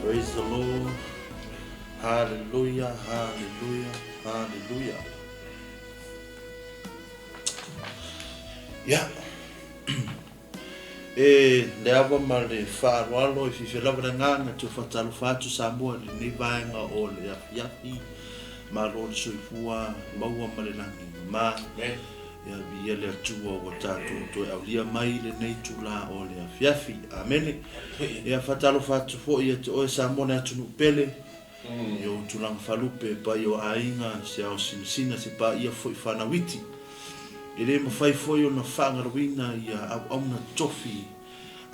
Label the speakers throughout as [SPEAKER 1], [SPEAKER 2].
[SPEAKER 1] Praise the Lord. Hallelujah, hallelujah, hallelujah. Yeah. E le ava ma le faaaloalo e fiafia lava le agaga e toe faatalofa atu Samoa i lenei vaega o le afiafi. Malo le soifua maua ma le lagi mama. Ia viia le Atua ua tatou toe aulia mai i lenei itula o le afiafi. Amene. Ia faatalofa atu foi ia te oe Samoa le atunuu pele, i ou tulaga faalupe, paia o aiga, se ao sinasina, se paia foi fanau iti. E le mafai foi ona faagaloina ia auauna tofi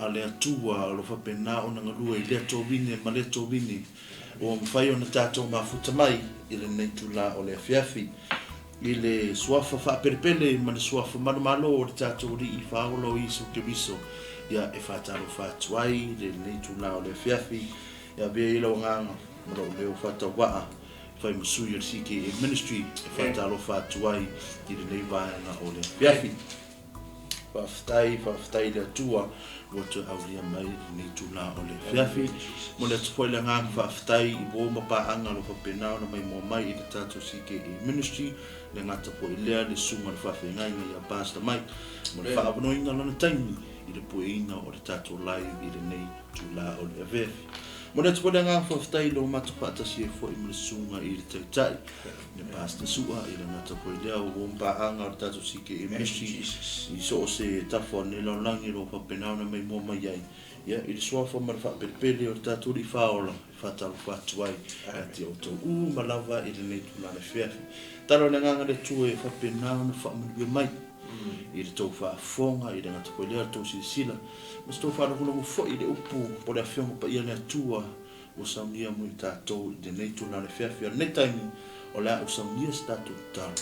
[SPEAKER 1] a le Atua o lo faapena ona galue i lea tovine ma lea tovine ua mafai ona tatou mafuta mai i lenei itula o le afiafi. I le Suafa faapelepele ma le Suafa manumalo o le tatou Alii Faaola o Iesu Keriso, ia e faatalofa atu ai i lenei itula o le afiafi, e avea ai lau agaga ma lou leo faatauvaa e fai ma sui o le CKA Ministry e faatalofa atu ai i lenei vaega o le afiafi. Faafetai, faafetai i le Atua ua toe aulia mai lenei itula o le afiafi. Momoli atu foi le agaga faafetai i uo ma paaga o lo o faapena ona maimoa mai i le tatou CKA Ministry, le gata foi lea le susuga i le faafeagaiga ia Pastor Mike mo le faaavanoaina o lana taimi i le pueina o le tatou live i lenei itula o le afiafi. Momoli atu foi le agaga faafetai i lo matou faatasi ai foi ma le susuga i le Taitai le Pastor Sua i le gata foi lea o uo ma paaga o le tatou CKA Ministry i so o se tafa o lenei lalolagi o lo o faapena ona maimoa mai ai ia i le suafa ma le faapelepele o le tatou Alii Faaola e faatalofa atu ai ia te outou uma lava i lenei tulaga afiafi. Tala o le Agaga le Atua e faapena ona faamanuia mai i le tou faafofoga i le gata foi lea o le tou silasila ma se tou faalogologo foi i le upu po o le Afioga Paia a le Atua Ua saunia mo i tatou i lenei itula afiafi. A o lenei taimi, o le a ou saunia se tatou tatalo,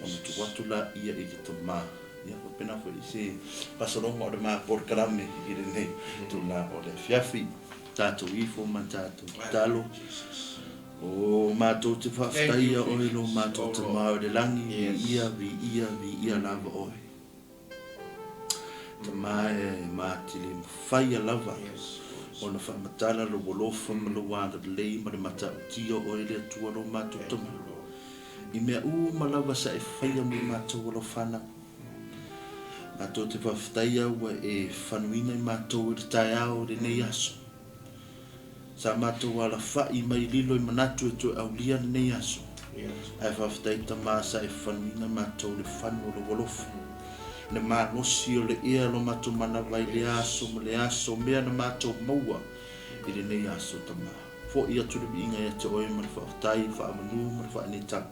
[SPEAKER 1] ona tuu atu laia i le Tama. Ia, faapena foi i se faasologa o le ma polokalame i lenei itula o le afiafi. Tatou ifo ma tatou tatalo. O matou te faafetaia oe lo matou Tama o i le lagi, viia, viia, viia lava oe. Tama e matili mafaia lava ona faamatala lou alofa ma lou agalelei ma le matautia o oe le Atua lo matou Tama. I mea uma lava sa e faia mo matou alofa-nau. Matou te faafetaia ua e fanuina i matou i le taeao i lenei aso. Sa matou alafai mai lilo i manatu e toe aulia lenei aso. Ae faafetai Tama sa e fanuina matou le fanu o lou alofa. Le malosi o le ea lo matou manava i lea aso ma lea aso mea na matou maua i lenei aso Tama. Foi atu le viiga ia te oe ma le faafetai, le faamanu ma le faaneetaga.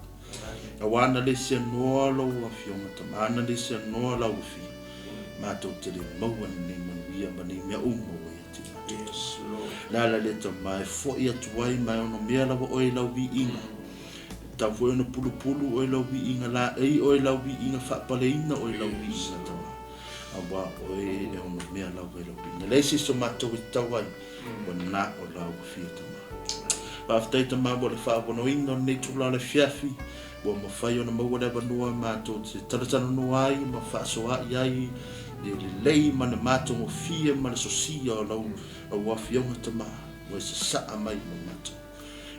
[SPEAKER 1] Aua na le seanoa lou afioga Tama, ana le seanoa lau afio, matou te le maua lenei manuia ma nei mea uma ua ia te matou. Le ala lea Tama e foi atu ai ma e onomea lava oe i lau viiga. E tatau foi ona pulupulu oe i lau viiga, laei oe i lau viiga, faapaleina oe i lau viiga Tama, aua oe e onomea lava i lau viiga. Leai se isi o matou e tatau ai, ua na o lau afio Tama. Faafetai Tama mo le faavanoaina o lenei itula o le afiafi, ua mafai ona maua le avanoa matou te talatalanoa ai ma faasoaai ai le lelei ma le matagofie ma le sosia o lau lau afioga Tama, ua e sasaa mai mo matou.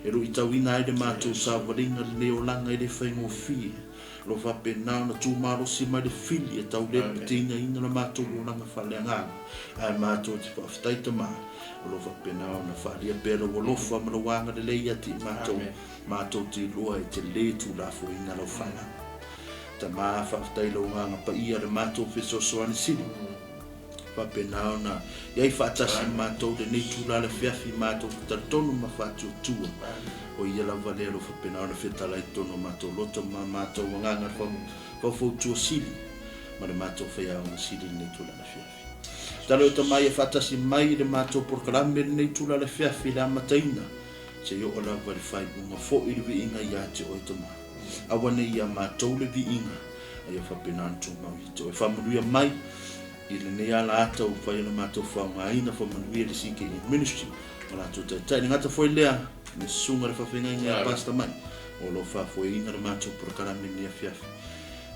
[SPEAKER 1] E luitauina ai le matou savaliga lenei olaga e le faigofie, o lo o faapena ona tu malosi mai le fili e tau le peteinaina le matou olaga faaleagaga, ae matou te faafetai Tama, o lo o faapena ona faaalia pea lou alofa ma lou agalelei ia te i matou, matou te iloa e te le tuulafoaina lau fanau. Tama, faafetai i lou agaga paia le matou fesoasoani sili. Faapena ona i ai faatasi ma matou lenei itula le afiafi, matou te talitonu ma faatuatua, o Ia lava lea o lo o faapena ona fetalai i totonu o matou loto ma matou agaga le faufautua sili ma le matou faiaoga sili i lenei itula le afiafi. Tatalo e Tama ia faatasi mai i le matou polokalame i lenei itula le afiafi i le amataina seia oo lava i le faaiuga foi le viiga ia te Oe Tama. Aua nei ia matou le viiga, a ia faapena ona tumau ia te Oe. Faamanuia mai i lenei ala ata ua mafai ona matou faaaogaina, faamanuia le CKA Ministry ma latou taitai. Le gata foi lea, le susuga i le faafeagaiga ia Pastor Mike o lo o faafoeina le matou polokalame i lenei afiafi.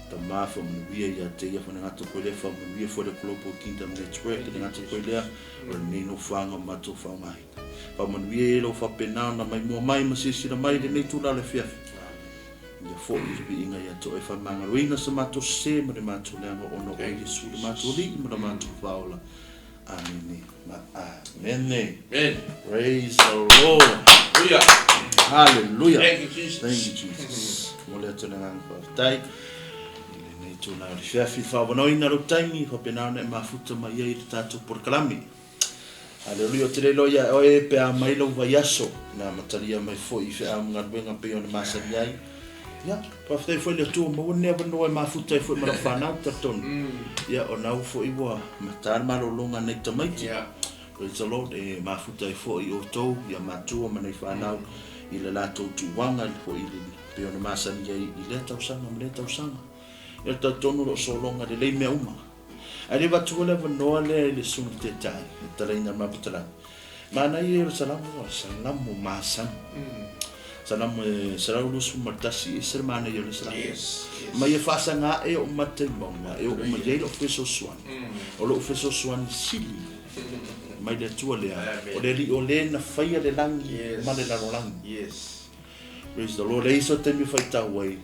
[SPEAKER 1] Tama faamanuia ia te ia fanegata koe lea, faamanuia foi le Global Kingdom Network i le gata koe lea, o lenei nofoaga o matou faaaogaina. Faamanuia ia lou faapena ona maimoa mai ma silasila mai i lenei itula le afiafi. Ia foi le viiga ia te oe faamagaloina sa matou sese ma le matou leaga ona o oe Iesu le matou Alii ma le matou Faaola. Amene ma amene.
[SPEAKER 2] Amen.
[SPEAKER 1] Praise the Lord.
[SPEAKER 2] Hallelujah.
[SPEAKER 1] Hallelujah.
[SPEAKER 2] Thank you, Jesus.
[SPEAKER 1] Thank you, Jesus. Mo le atu le agaga faafetai. I lenei itula o le afiafi faaavanoaina lou taimi faapena ona e mafuta mai ai i le tatou polokalame. Hallelujah. Ou te le iloa ia oe pe a mai lou vaiaso na amatalia mai foi i feau ma galuega pei ona masani ai. Ia, faafetai foi i le Atua ua maua lenei avanoa e mafuta ai foi ma lau fanau, talitonu. Ia, o lena foi ua mata le malologa a nai tamaiti. Praise the Lord, e mafuta ai foi outou, ia matua ma nai fanau i le latou tuuaga foi i le pei ona masani ai i lea tausaga ma lea tausaga. Ia, talitonu o lo o sologa lelei mea uma. Ae le avatua le avanoa lea i le Susuga Tetai e talaina ma Petalani. Manaia ia o le Salamo, o le Salamo masani. Salamo e 121, e ese le manaia o le Salamo.
[SPEAKER 2] Yes, yes.
[SPEAKER 1] Ma ia faasaga ae ou mata i mauga, e oo mai ai lou fesoasoani. O lou fesoasoani sili mai le Atua lea, o le Alii o le na faia le lagi
[SPEAKER 2] Yes.
[SPEAKER 1] ma le lalolagi.
[SPEAKER 2] Yes.
[SPEAKER 1] Praise the Lord. E i ai so taimi e faitau ai,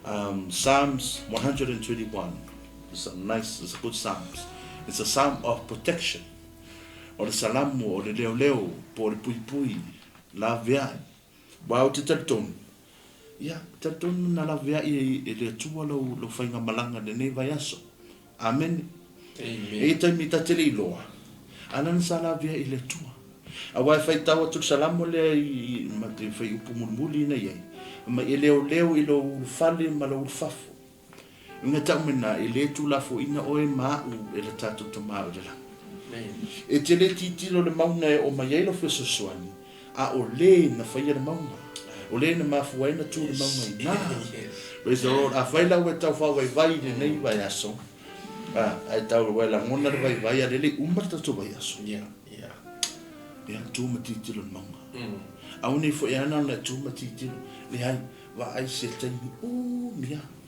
[SPEAKER 1] Um, Psalms 121 is a nice, it's a good Psalms. It's a psalm of protection. O le salamo, o le leoleo, po o le puipui, laveai. Aua ou te talitonu, ia, talitonu na laveai e le Atua lau, lau faigamalaga i lenei vaiaso. Amene.
[SPEAKER 2] Amen.
[SPEAKER 1] E i ai taimi ta te le iloa, a lana sa laveai i le Atua. Aua e faitau atu le Salamo lea i ma te fuaiupu mulimuli na i ai, fai mai, E leoleo i lou ulufale ma lou ulufafo. Uiga tau mai na, e le tulafoina oe ma a'u e le tatou Tama o i le lagi. E te le tilotilo i le mauna e oo mai ai lou fesoasoani, a o le na faia le mauga, o le na mafua ai na tu le mauga i ina. Praise the Lord. Afai la ua e tau faavaivai i lenei vaiaso, a, ae tau ua e lagona le vaivai a lele i uma le tatou vaiaso. Ia, tu ma tilotilo i le mauga. Aua ne i foi ana ona e tu ma tilotilo, leai, vaai se taimi umi lava.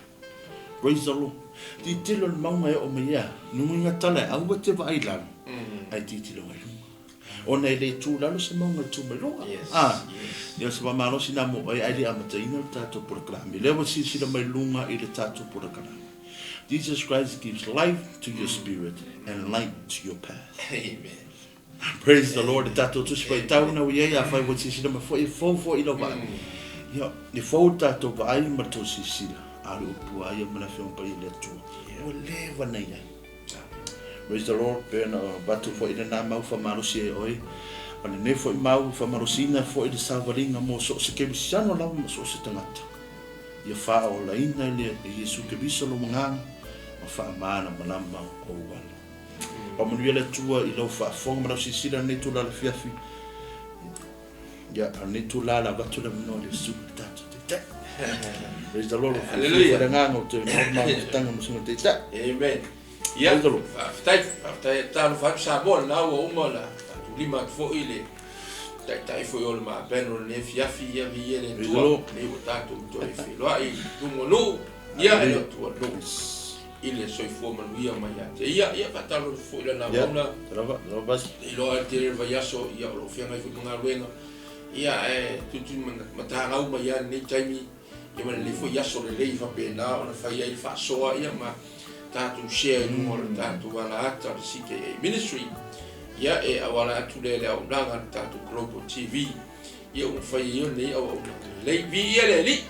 [SPEAKER 1] Praise the Lord. Tilotilo i le mauga e oo mai ai a, nuguiga tala e aua te vaai i lalo, ae tilotilo ai i luga. Ona e le tu lalo se mauga e tu mai luga.
[SPEAKER 2] Yes,
[SPEAKER 1] Ah,
[SPEAKER 2] yes.
[SPEAKER 1] ia o se faamalosi na mo oe ae le amataina le tatou polokalame. Lea ua silasila mai luga i le tatou polokalame. Jesus Christ gives life to your spirit and light to your path.
[SPEAKER 2] Amen.
[SPEAKER 1] Praise the Lord, e tatou tusi faitau na ua i ai, afai ua silasila mai foi, e fou foi i lau vaai. Ia, e fou le tatou vaai ma le tou silasila, a o le upu lava ia ma le Afioga Paia i le Atua, ua leva na i ai. Praise the Lord, pei ona avatu foi lena mau faamalosi e oe, o lenei foi mau faamalosiina foi le savaliga mo so o se kerisiano lava ma so o se tagata, ia faaolaina e Iesu Keriso lou agaga ma faamalamalama ou ala. Faamanuia le Atua i lau faafofoga ma lau silasila i lenei itula afiafi. Ia, a o lenei itula la avatu le avanoa i le Susuga i le tatou Taitai. Praise the Lord.
[SPEAKER 2] Hallelujah.
[SPEAKER 1] Le agaga o toe maua le mafutaga ma Susuga i le Taitai.
[SPEAKER 2] Amen. Ia,
[SPEAKER 1] Praise the Lord.
[SPEAKER 2] faafetai, faafetai e talofa atu Samoa, lena ua uma ona tatou atu foi le taitai foi o le mabeno o lenei afiafi, ia viia le
[SPEAKER 1] Praise the
[SPEAKER 2] Atua,
[SPEAKER 1] Lord.
[SPEAKER 2] lenei ua tatou toe feiloai i luga o nuu, ia e le o tua nuu. I le soifua manuia mai ia te ia. Ia faatalofa foi i lana auauna.
[SPEAKER 1] Lava, lava basi.
[SPEAKER 2] I loa le tele o le vaiaso, ia o lo o feagai foi ma galuega. Ia ae tuitui matagau mai lava lenei taimi, ia ma lenei foi aso lelei faapena ona fai ai le faasoa ia ma tatou share i luga o le tatou alaata o le CKA Ministry. Ia e auala atu lea i le auaunaga a le tatou Global TV. Ia ua mafai ai lenei auaunaga lelei. Viia le Alii!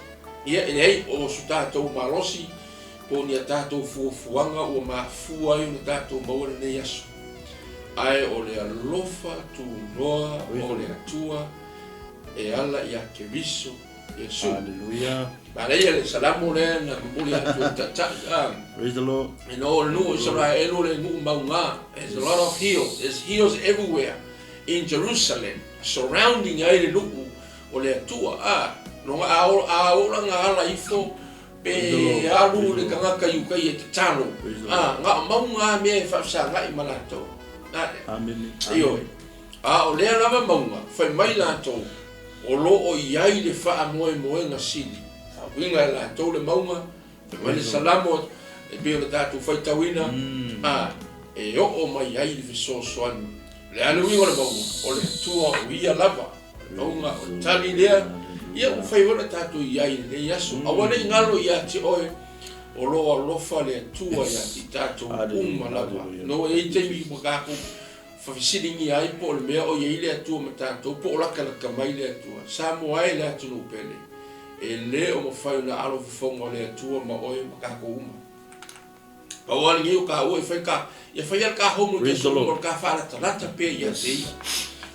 [SPEAKER 2] Ia e leai o so tatou malosi po o ni a tatou fuafuaga ua mafua ai ona tatou maua lenei aso, ae o le alofa tunoa o le Atua e ala ia Keriso Iesu.
[SPEAKER 1] Hallelujah.
[SPEAKER 2] Manaia le salamo lea na momoli atu e le Taitai. Ah.
[SPEAKER 1] Praise the Lord.
[SPEAKER 2] You know, o le nuu o Isaraelu o le nuu mauga. There's a lot of hills. There's hills everywhere in Jerusalem, surrounding ai le nuu o le Atua. Ah, loga a a ola nga ala ifo Pe alu le tagata i uka ia e tatalo, a, na o mauga a mea e faafesagai ma latou. Ioe. A o lea lava mauga, fai mai latou, o lo o i ai le faamoemoega sili. Faauiga e latou le mauga, Mai le Salamo e pei ona tatou faitauina, a, e oo mai ai le fesoasoani. O le a le uiga o le mauga? O le Atua o Ia lava. O le mauga, o le tali lea, ia ua fai foi ona tatou i ai i lenei aso. Aua ne i galo ia te oe, o lo o alofa le Atua ia te i tatou uma lava. No e i ai taimi ua tatou faafesiligia ai po o le mea o i ai le Atua ma tatou, po o latalata mai le Atua. Samoa e le atunuu pele, e le o mafai ona alo fofoga o le Atua ma oe ma tatou uma. Pau lava lenei o taua e fai ka, ia fai lava le ta homework i aso uma, o le ta faalatalata pea ia te ia.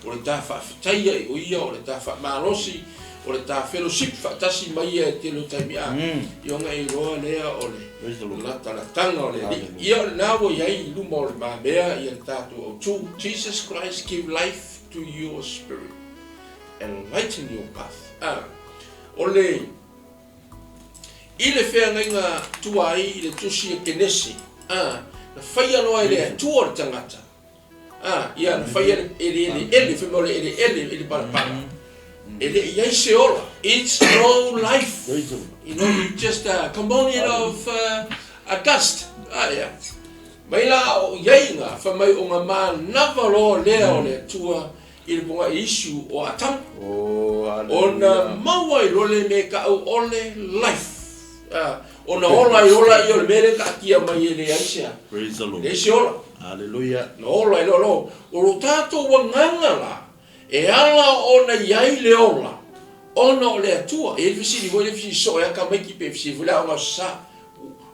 [SPEAKER 2] O le ta faafetaia i o ia, o le ta faamalosi, o le ta fellowship faatasi ma ia e tele o taimi a, ia ona e iloa lea o le latalataga o le Alii. Ia o lena ua i ai i luma o le mamea ia le tatou autu, Jesus Christ give life to your spirit and lighten your path. A, o le, i le feagaiga tuai i le tusi a Kenese, a, na faia loa e le Atua le tagata, A, ia, na faia le eleele, fai mai o le eleele i le palapala. E le i ai se ola. It's no life. You know, you just a component of a dust. A, ia. Mai la o i ai ngā, fai mai o ngā manava loa lea o le Atua i le poga issue o Atamu.
[SPEAKER 1] Oh,
[SPEAKER 2] Ona maua ai loa le mea kau o le life. A, ona ola ai ola ia o le mea lea taatia mai e leai se a.
[SPEAKER 1] Praise the Lord.
[SPEAKER 2] Leai se ola.
[SPEAKER 1] Hallelujah.
[SPEAKER 2] Na ola ai loa loa. O lo tatou agaga la, e ala ona i ai le ola, ona o le Atua. E i ai le fesili foi lea fesili soo e a tamaiti pe fesili foi le aoga o sa.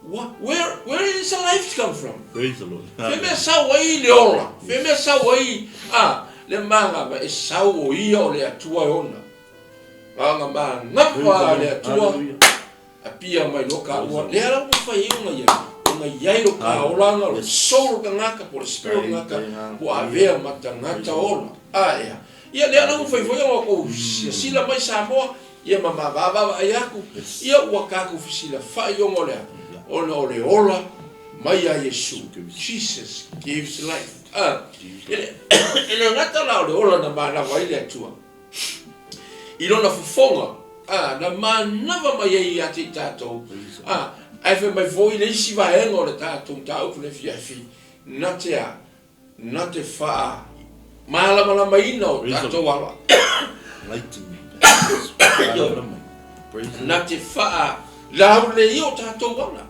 [SPEAKER 2] Where, where is the life come from?
[SPEAKER 1] Praise the Lord.
[SPEAKER 2] Fe mea sau ai le ola. Fe mea sau ai a, le magava e sau o ia o le Atua e ona. Aga manava le Atua. Apia mai loa ka ua lea la ua fai ai ona ia ona i ai lo ka olaga o le soul o tagata po o le spirit o tagata ua avea ma tagata ola. A ea. Ia lea la ua fai foi ona kou silasila mai Samoa ia ma mavaavaai atu ia ua tatou fesilafai ona o le a? Ona o le ola mai ia Iesu. Jesus gives life. A, e le gata la o le ola na manava ai le Atua. I lona fofoga, ā, na manava mai ai ia te i tatou, ā, ae fai mai foi le isi vaega o le tatou mataupu i le afiafi, na te a, na te wha mālamalamaina o tatou ala. Na te wha laulelei o tatou ala.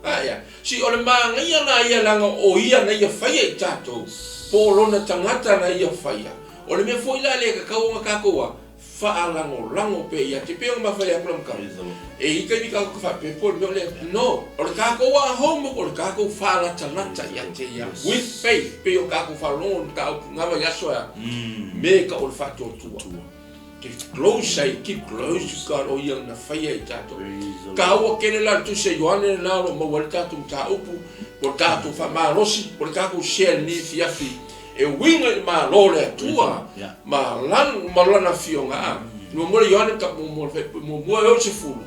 [SPEAKER 2] A ia, si o le māngaia la ia leaga o ia na ia faia i tatou, po o lona tagata na ia faia. O le mea foi la lea e tatau ona tatou a, faalagolago pea ia te pei ona ma fai atu la mataupu. E i ai taimi tatou te faapea po o le mea o le no, o le tatou a homework o le tatou faalatalata ia te ia with faith pei o tatou faalogo i le mataupu na vaiaso e a me ka o le faatuatua. Ke close ai, keep close to God o ia na faia i tatou. Taua tele la le tusi a Ioane lena o lo o maua ai le tatou mataupu, po o le tatou faamalosi, po o le tatou share i lenei afiafi E uiga i le Malo o le Atua ma ma lana afioga a. Muamua le Ioane ka muamua le muamua e 60.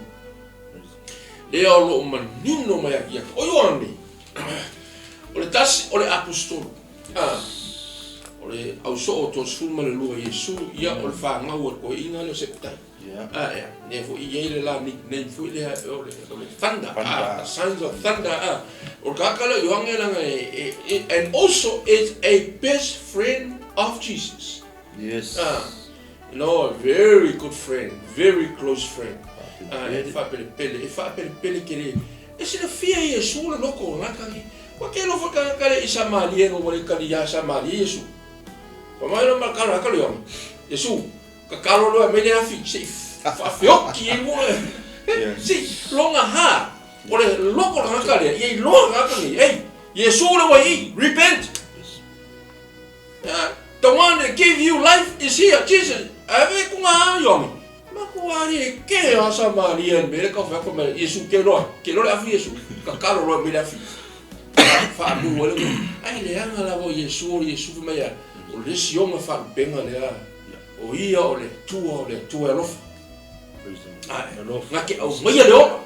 [SPEAKER 2] Lea o lo o manino mai ia. O Ioane o le tasi o le apostolo. A o le ausoo o 32 Iesu ia o le fanau a le toeaina lea o Sepetai. A ea, lea foi e i ai le la nickname foi lea o le, o le Thunder, a, Sons of Thunder, a. O le tagata lea o Ioane leaga e, e, and also is a best friend of Jesus.
[SPEAKER 1] Yes.
[SPEAKER 2] A, you know, a very good friend, very close friend. A, e faapelepele, e faapelepele tele. E silafia e Iesu le loto o tagata nei. Ua ke alofa le tagata lea i Samaria ina ua le tali ia Samaria Iesu. Fai mai le tagata o Ioane, Iesu, Tatalo loa mai le afi se i faafeoki ai mua. Se i longa ha o le loko o le tagata lea, ia iloa le tagata nei, ei, Iesu le ua i i, repent. The one that gave you life is here, Jesus. Ave ku ngā Ioane. Maku ari e ke a Samaria i mele ka whai mai Iesu ke loa, ke loa le afi Iesu. Tatalo loa mai le afi. Whaanu ale ai le anga lava o Iesu o Iesu fai mai a o le isi ona whalupenga lea. O ia o le Atua, o le Atua e alofa. Na te aumaia le ola.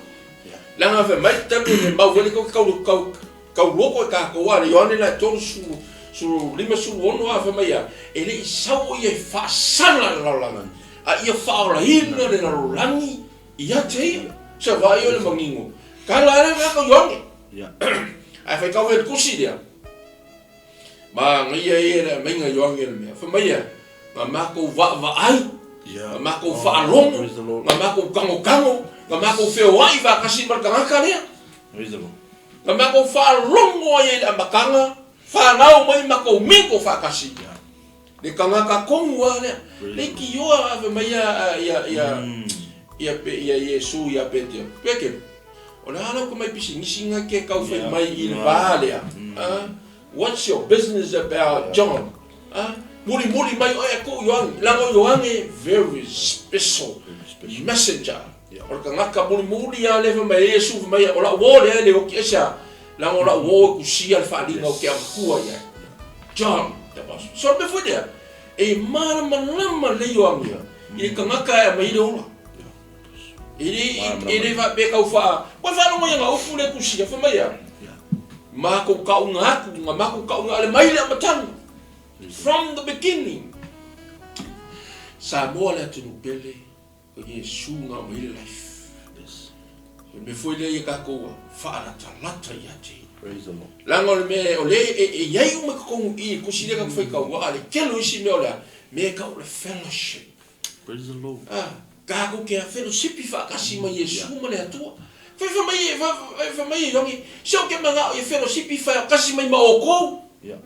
[SPEAKER 2] Leaga fai mai talu le mau foi kau kau kau kau loko e tatou a le Ioane la e 3 56 a fai mai a e le i sau o ia e faasala le lalolagi a ia faaolaina le lalolagi ia te ia. Sa vaai o le manino. Kala ale ka ko Ioane. Ae faitau foi i le tusi lea, Manaia ia le aumaiga Ioane o le mea. Fai mai ia, na matou vaavaai, na matou faalogo, na matou tagotago, na matou feoai faatasi ma le tagata lea. Na matou faalogo ai i le amataga, fanau mai matou mito faatasi. Le tagata tonu lava lea. Leitioa a fai mai ia ia ia ia ia Iesu ia Petero. Petero, o le a lau tamai pisinisi na ke tau fai mai i le va lea? A, what's your business about John? A, mulimuli mai oe e tuu Ioane. Leaga o Ioane very special messenger. O le tagata mulimuli lava lea fai mai ai Iesu fai mai, o lau uo lea e le oti ese a. Leaga o lau uo e tusia le faaaliga ou te avatua i ai. John the Apostle. So le mea foi lea, e malamalama lelei Ioane ia i le tagata e aumai ai le ola. E le, e le faapea tau faa... Ua faalogo ia upu lea e tusia, fai mai a, matou tauga atu, na matou tauga ale mai le amataga. From the beginning. Samoa le atunuu pele, O Iesu na aumai le life. Yes. O le mea foi lea ia tatou faalatalata ia te Ia.
[SPEAKER 1] Praise the Lord.
[SPEAKER 2] Leaga o le mea o lea e i ai uma i totonu i i le tusi lea tatou faitau, a o le tele o isi mea o le a? Mea e tau o le fellowship.
[SPEAKER 1] Praise the Lord.
[SPEAKER 2] A, tatou te fellowship faatasi ma Iesu ma le Atua. Fai fai mai fai fai mai e Ioane, se ou te manao ia fellowship faatasi mai ma outou.
[SPEAKER 1] Yeah.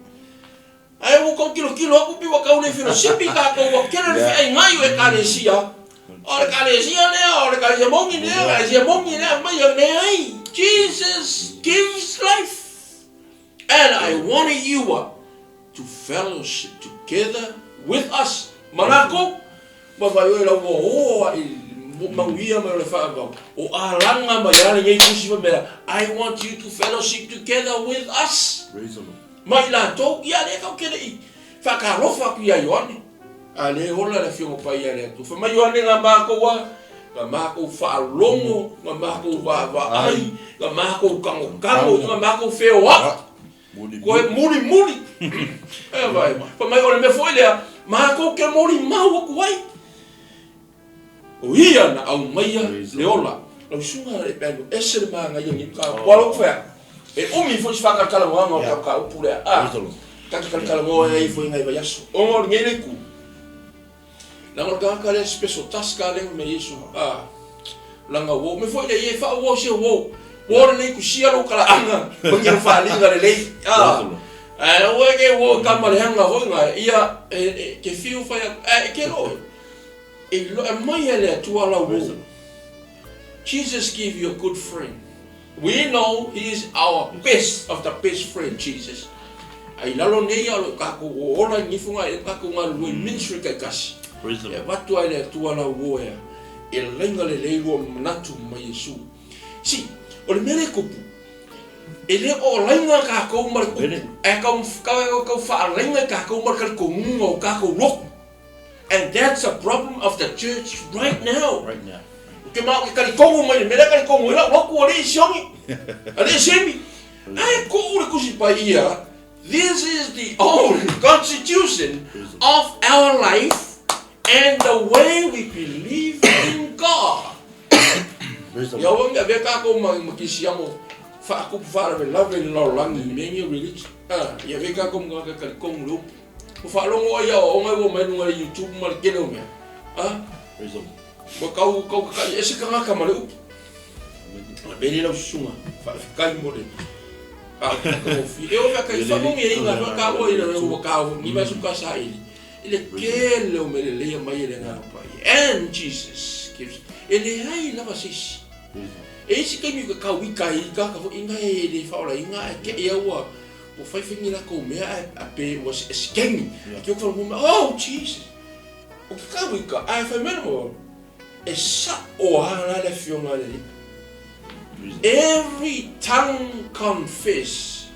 [SPEAKER 2] Ae ua tou tilotilo atu pei ua tau le felosipi tatou ua tele le feaigai o Ekalesia. O le Ekalesia lea, o le Ekalesia moni lea, Ekalesia moni lea, mai e leai. Jesus gives life. And I wanted you to fellowship together with us. Ma lakou, ma vai oe lau ua o a i manuia mai o le faavavau. O alaga mai a lenei tusi fai mai I want you to fellowship together with us.
[SPEAKER 1] Praise the Lord.
[SPEAKER 2] Ma i latou, ia lea tatou te le i faatalofa atu ia Ioane. A lea e ola le Afioga Paia a le Atua. Fai mai Ioane na matou a, na matou faalogo, na matou vaavaai, na matou tagotago, na matou feoai. Koe mulimuli. E vai. Fai mai o le mea foi lea, matou te molimau atu ai. O ia na aumaia le ola. Lau susuga e pe ese le manaia ni ka kua lou fea. E umi foi se faatalatalanoaga o le ka upu lea. A. Ta te talatalanoa ai foi ngai vaiaso. Ona o lenei le itu. Leaga o le tagata lea special task a lea me Iesu. A. Langa uo. Me foi le ia e faauo se uo. Uo lelei kusia lou kalaaga ma ni faaliga lelei. A. Ae aua ke uo kama leaga foi nga ia e ke fiu fai atu. Ae ke loe. E aumai e le Atua lau uo. Jesus give you a good friend. We know he is our best of the best friend, Jesus. A i lalo nei ia o lo o tatou ola i nifo nga e tatou galulue i ministry taitasi. E avatu lava e le Atua lau uo ea e laina lelei lua manatu ma Iesu. See, o le mea lea e tupu, e le o laina tatou ma le upu, ae tau, tau, tau faalaina i tatou ma le talitonuga o tatou lotu. And that's a problem of the church right now.
[SPEAKER 1] Right now.
[SPEAKER 2] Ou te mao ke talitonu mai le mea lea talitonu ai lau lotu alii Sioni, alii Simi. Ae tuu le Tusi Paia, this is the only constitution of our life and the way we believe in God. Ia aua ne i avea tatou ma kisiamo faatupu faalavelave i le lalolagi i mea nei o religion. Ia avea tatou ma tagata e talitonu i le upu. Ua faalogo ai aoaoga ua mai luga i le YouTube ma le tele o mea. A? Ua tau, tau kakaʻi ese tagata ma le upu. A mea lea lau susuga, faafetai mo le matagofie. E oo feakai faalogo i ai ngā taua i le ua kau ni mai su ka saili. I le tele o mea lelei e aumai e le Agaga Paia. And Jesus gives. E leai lava se isi. E i ai se taimi ka kau ika ai ka ka foi inga e le faaolaina ae te i au ua Ua fai fai ni lakou mea ae a pe ua sikeni. Ke o ka oh Jesus. O ke kau i ka ae fai mai mo e sa o a la le afioga a le Alii. Every tongue confess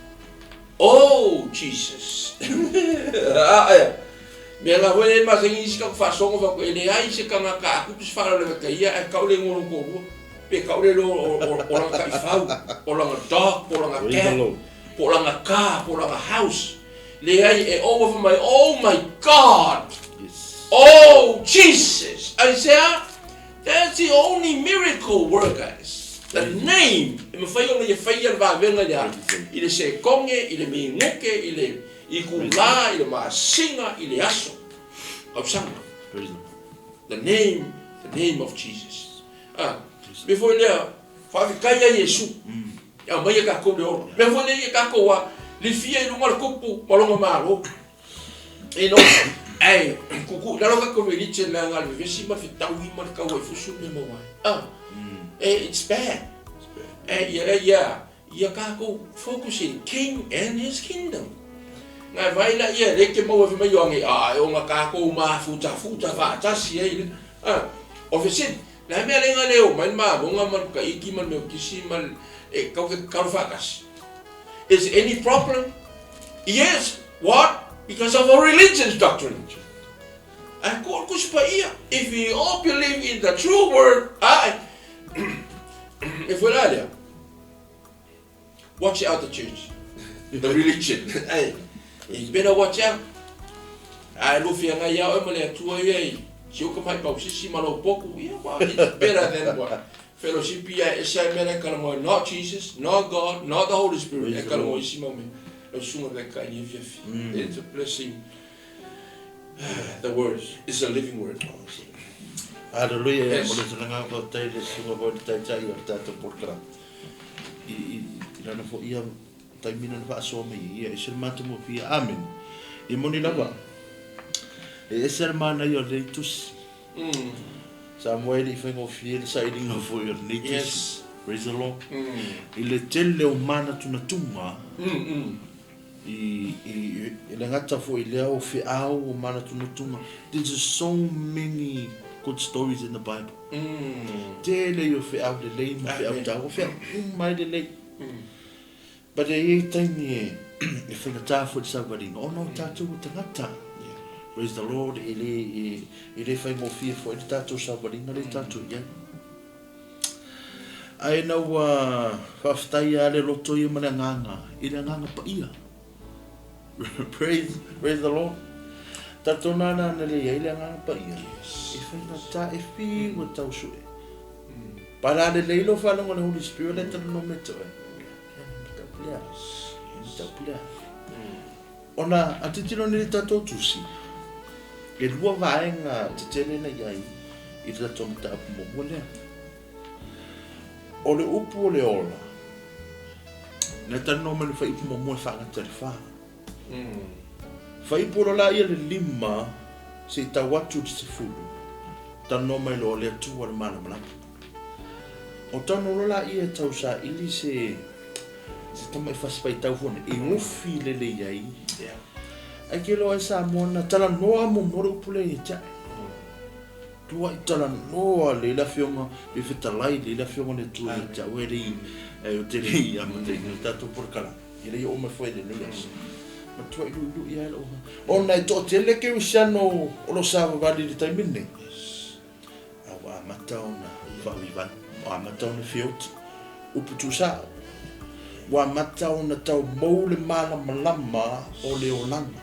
[SPEAKER 2] oh Jesus. Ae mea la foi e masani isi ka faasoga fa ko e leai se tagata a kupu se faalavelave ka ia ae kau le igoa o lona toalua. Pe kau le iloa o lana taifau, o lana dog, po o lana cat. Po o lana car, po o lana house. Leai, e over mai, oh my God!
[SPEAKER 1] Yes.
[SPEAKER 2] Oh Jesus! Aisea? That's the only miracle workers. The name e mafai ona ia faia le vavega i le a? I le sekoge, i le minute, i le itulā, i le masina, i le aso, tausaga. The name, the name of Jesus. A, mea foi lea, faafetai ia Iesu, e aumaia tatou le ola. Mea foi lea ia tatou a, lifia i luga le tupu ma lona Malo. You know, ae tuutuu i lalo tatou religion leaga le vevesi ma le fetaui ma le tauaifusu le mea maua ai. Ah, it's bad. Eh, ia, ia, ia tatou focus in King and his kingdom. Ngai vai la ia le ke maua fi mai o ange, ah, e ona tatou mafutafuta faatasi ai le. Ah, o fesili, le a mea lenga le o mai le mavoga ma le kaiki ma le meokisi ma le, e kau ke kalo faatasi. Is any problem? Yes, what? Because of our religion's doctrine. Ae ko le Tusi Paia, if we all believe in the true word, ae, e foi la lea. Watch out the church, the religion. Ae, you better watch out. Ae lua feagai ia oe ma le Atua ia i si ou tamai pausisi ma lou potu, ia, well, it's better than what? Fellowship ia e ese ai mea la e talanoa ai, not Jesus, not God, not the Holy Spirit, e talanoa isi mau mea. Lau susuga taitai i lenei afiafi. It's a blessing. The word is a living word.
[SPEAKER 1] Hallelujah. Yes. Mo le tulaga faafetai le susuga foi le taitai o le tatou polokalame. I, i, i lana foi ia taimi na faasoa mai ia, e se le matagofie. Amen. E moni lava. E ese le manaia o lenei tusi. Samoa e le i faigofie le sailiga foi o lenei tusi.
[SPEAKER 2] Yes.
[SPEAKER 1] Praise the Lord. I le tele o manatunatuga i, i, i le gata foi i lea o feau o manatunatuga. There's so many good stories in the Bible. Tele i o feau lelei ma feau taua, feau uma e lelei. But e i ai taimi e e faigata foi le savaliga ona o tatou o tagata. Praise the Lord, e le e le faigofie foi le tatou savaliga lea tatou i ai. Ae ina ua faafetai lava le loto ia ma le agaga i le agaga paia. Praise, praise the Lord. Tatou nana na le i ai le agaga paia. E faigata, e fiu e tau sue. Pala lelei lou faalogo i le Holy Spirit lea e talanoa mai te oe. Mataupu lea. Mataupu lea. Ona a titilo nei i le tatou tusi, e lua vaega tetele na i ai i le tatou mataupu muamua lea. O le upu o le ola, na talanoa mai le fuaiupu muamua e faagata i le fa. Fuaiupu loa laia le 5 se i tau atu i le 10, talanoa mai loa le Atua le malamalama. O tano loa laia e tau saili se se tamai fasi faitau foi nei, e ofi lelei ai. Ae ke iloa ai Samoa na talanoa muamua le upu lea ia te a'e. Tuai talanoa lelei le afioga le fetalai lelei le afioga le Atua ia te a'u e le i ou te le i amataina le tatou polokalame. E le i oo mai foi i lenei aso. Matuai luilui lava lou ona e toatele kerisiano o lo o savavali i le taimi lenei. A ua amata ona faavivai, ua amata ona feoti, upu tuusao. Ua amata ona tau mou le malamalama o le olaga.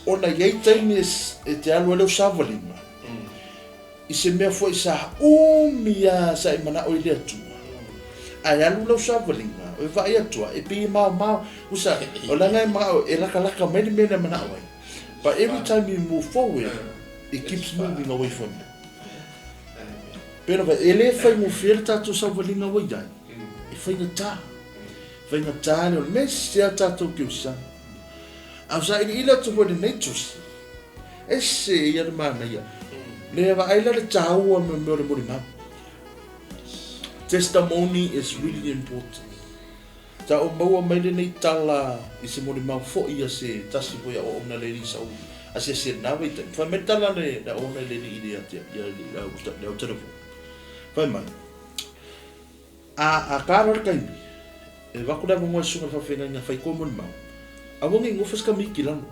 [SPEAKER 1] Ona e i ai taimi e te alu ai lau savaliga i se mea foi sa umi lava sa e manao i le Atua, ae alu lau savaliga, e vaai atu lava, e pei e maomao, usa, o leaga e manao e lakalaka mai le mea na manao ai. But every time you move forward, it keeps moving away from you. Pei ona fai, e le faigofie le tatou sauvaliga ua i ai, e faigata. Faigata le mea se a tatou kerisiano. A o sailiili atu foi i lenei tusi, ese ia le manaia. Le vaai la le taua me mea o le molimau. Testimony is really important. Sa ou maua mai lenei tala i se molimau foi a se tasi foi auauna le alii sa ou asiasi ai i lena vaitaimi. Fai mai le tala a le auauna i le alii i le le au telefoni. Fai mai, A, a ta loa le taimi, e avatu le avanoa i susuga i le faafeagaiga e fai koe molimau, aua ne i nofo se tamaiti i lalo.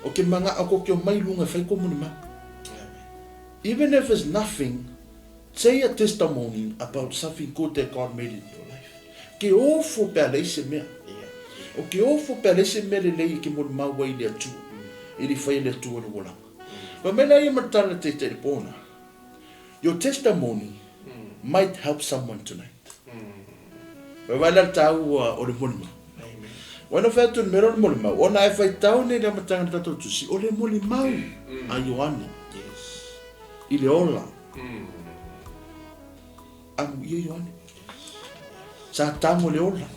[SPEAKER 1] O ke manao tou te omai i luga e fai koe molimau. Even if it's nothing, say a testimony about something good that God made in your life. Ke ofo pe a leai se mea. O ke ofo pe a leai se mea lelei e ke molimau ai i le Atua, e le i faia e le Atua lou olaga. Fai mai la ia ma le tala i le taitai i le po na, Your testimony. Might help someone tonight. Vaivai la le taua o le molimau. Ua na fai atu i le mea lea o le molimau, ona e faitau nei i le amataga o le tatou tusi, o le molimau a Ioane i le ola. Amuia Ioane. Sa tago i le ola.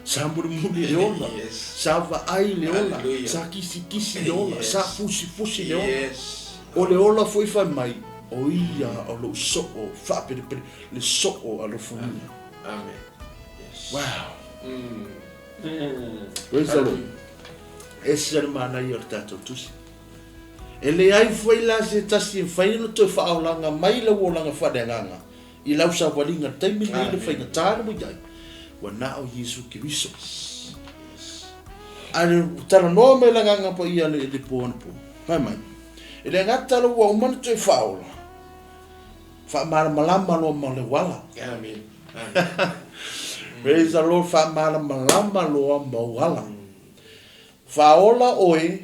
[SPEAKER 1] Sa mulimuli i le ola. Sa vaai i le ola. Sa kisikisi i le ola. Sa fusifusi i le ola. O le ola foi fai mai, o ia o lou soo faapelepele, le soo alofagia.
[SPEAKER 2] Amen. Yes.
[SPEAKER 1] Wow. Praise the Lord. Ese le manaia o le tatou tusi. E leai foi la se tasi e mafai ona toe faaolaga mai lau olaga faaleagaga i lau savaliga i le taimi lenei i le faigata le ua i ai, ua na o Iesu Keriso. A le talanoa mai le Agaga Paia i le po anapo, fai mai, E le gata la ua uma ona toe faaola, faamalamalama loa ma le uala.
[SPEAKER 2] Amen. Amen.
[SPEAKER 1] Praise the Lord, faamalamalama loa ma uala. Faaola oe,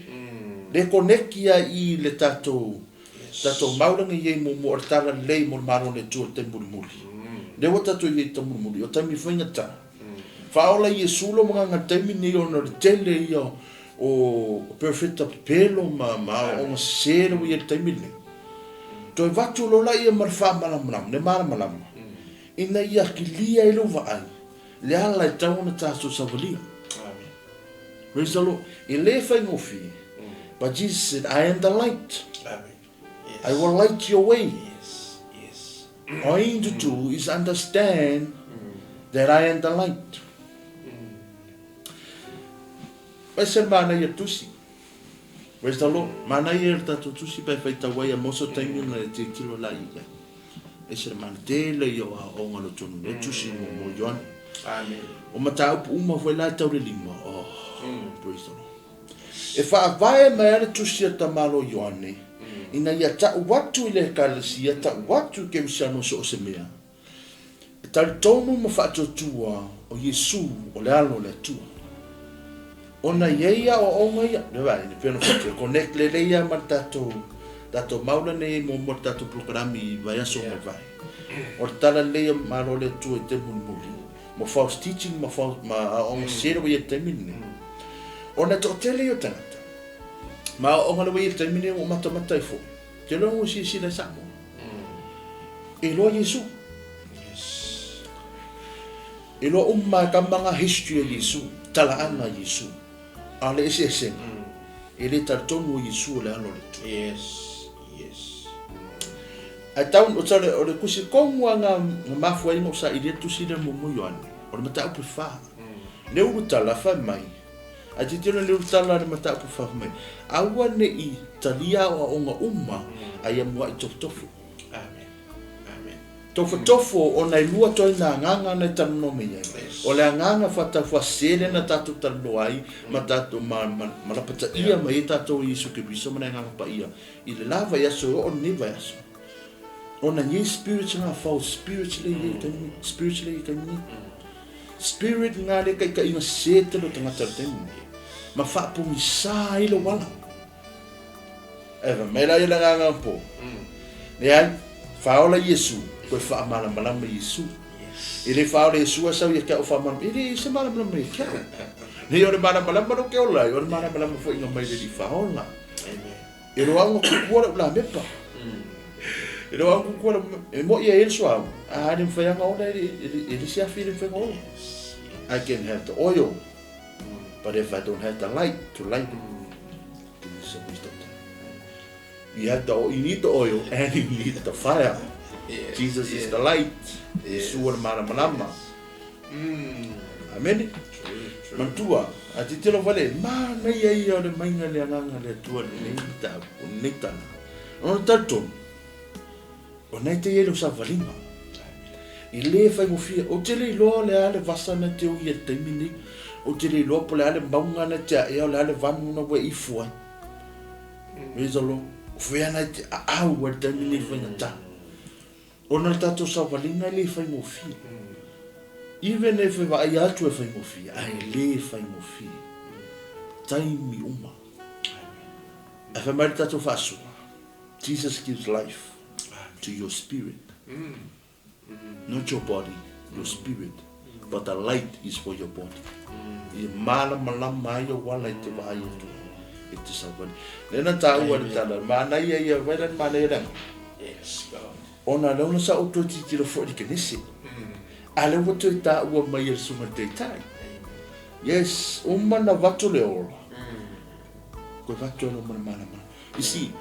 [SPEAKER 1] le koneki ai i le tatou tatou mau lea na i ai muamua o le Tala Lelei mo le Malo o le Atua i le taimi mulimuli. Lea ua tatou i ai i le taimi mulimuli, o taimi faigata. Faaola Iesu lo magaga i le taimi lenei ona o le tele ia o perofeta pepelo ma ma aoaoga sese lea ua i ai i le taimi lenei. Toe avatu loa laia ma le faamalamalama, le malamalama, ina ia kilia ai lou vaai, le ala e tatau ona tatou savalia. Praise the Lord. E le faigofie, but Jesus said, I am the light.
[SPEAKER 2] Amen. Yes.
[SPEAKER 1] I will light your way.
[SPEAKER 2] Yes. Yes.
[SPEAKER 1] All you need to do is understand that I am the light. Ese le manaia tusi. Praise the Lord. Manaia le tatou tusi pe faitau ai a moso taimi na e tilotilo la i ai. Ese le mana tele ia o aoaoga o le tonu nei tusi mo mo Ioane.
[SPEAKER 2] Amen.
[SPEAKER 1] O mataupu uma foi la e tau le lima. Oh, praise the Lord. E faavae mai ai le tusi a Tamalo Ioane, ina ia tau atu i le Ekalesia, tau atu i Kerisiano so o se mea, e talitonu ma faatuatua o Iesu o le Alo o le Atua. Ona i ai aoaoga ia, le vaai, e pei ona fai atu, e connect lelei lava ma le tatou, tatou mau lenei e muamua le tatou polokalame i vaiaso ua mavae. O le tala lelei o Malo o le Atua i taimi mulimuli, ma false teaching ma false, ma aoaoga sese lea ua i ai i le taimi lenei. Ona e toatele ia o tagata, ma aoaoga lea ua i ai i le taimi lenei ua matamata ai foi, ou te iloa ua silasila i Samoa. E iloa Iesu. E iloa uma e kama nga history a Iesu, talaaga a Iesu. A o le eseesega, e le talitonu o Iesu o le Alo o le Atua.
[SPEAKER 2] Yes, yes.
[SPEAKER 1] Ae tau, o le, o le kusi komu a nga, nga mafuaiga o sailia le tusi lea muamua Ioane, o le mataupu e fa. Le ulutala fai mai, ae tilotilo le ulutala le mataupu e fa fai mai, aua ne i talia aoaoga uma a ia mua'i tofotofo.
[SPEAKER 2] Amen. Amen.
[SPEAKER 1] Tofotofo ona e lua toe na agaga na e talanoa mai ai. O le agaga faataufaasese lea na tatou talanoa ai ma tatou ma, ma, ma lapataia mai ai tatou e Iesu Keriso ma le Agaga Paia i le la vaiaso e oo lenei vaiaso. Ona i ai spirits nga false spirits lea i ai i le taimi, spirits lea i le taimi nei. Spirit nga le taitaiga sese tele o tagata i le taimi nei. Ma faapogisa ai lou ala. Ae fai mai la ia le agaga po. Leai, faaola Iesu, koe faamalamalama Iesu. E le faaola Iesu a sau ia te au faamalamalama. E le se malamalama ia te au. Nei o le malamalama no ke ola ai, o le malamalama foi nga mai le li faaola. E loa ona kukua la'u lamepa. E loa ona kukua la'u E mo'i ai e le suauu, a le mafai lava ona ola e le isi afi e le mafai ona ola. I can have the oil, but if I don't have the light to light it, then it's a waste of time. You have the, you need the oil and you need the fire. Jesus is the light. Iesu o le malamalama. Amene. Manatua, a titilo vale, manaia ia o le maiga le agaga le Atua lenei mataupu, lenei tala. Ona talitonu, o na e te i ai lau savaliga. I le faigofie, ou te le iloa o le a le vasa na te ui i le taimi nei, ou te le iloa po o le a le mauga na te aea, o le a le vanu na ua e ifo ai. Praise the Lord. O fea na e te aau ai le taimi nei faigata. Ona le tatou savaliga e le faigofie. Even if e vaaia atu e faigofie, ae e le faigofie. Taimi uma. Ae fai mai le tatou faasoa, Jesus gives life to your spirit. Not your body, your spirit, but the light is for your body. E malamalama ai ou ala i te vaai atu i te savali. Lea na taua le tala, manaia ia, vai la le manaia leaga.
[SPEAKER 2] Yes, God.
[SPEAKER 1] Ona lea ona sa ou toe tilotilo foi i le Kenese. A lea ua toe taua mai e le Susuga i le Taitai. Yes, uma na vato le ola. Koe vato e ma le malamalama. You see,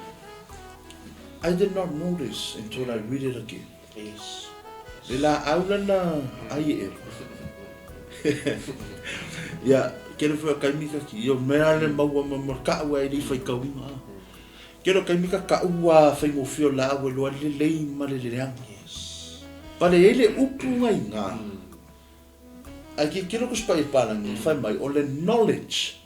[SPEAKER 1] I did not notice until I read it again.
[SPEAKER 2] Yes.
[SPEAKER 1] Le laau lana ai e elu. Ia, kere foi o kaimika ki, ia mea le maua ma ma ka ua e li whai kauinga. Kere o kaimika ka ua whai ngofio la au e loa le lei ma le leanga.
[SPEAKER 2] Yes.
[SPEAKER 1] Pale e le upu ngai ngā. Ai ki kero ko spa i palangi, whai mai, o le knowledge.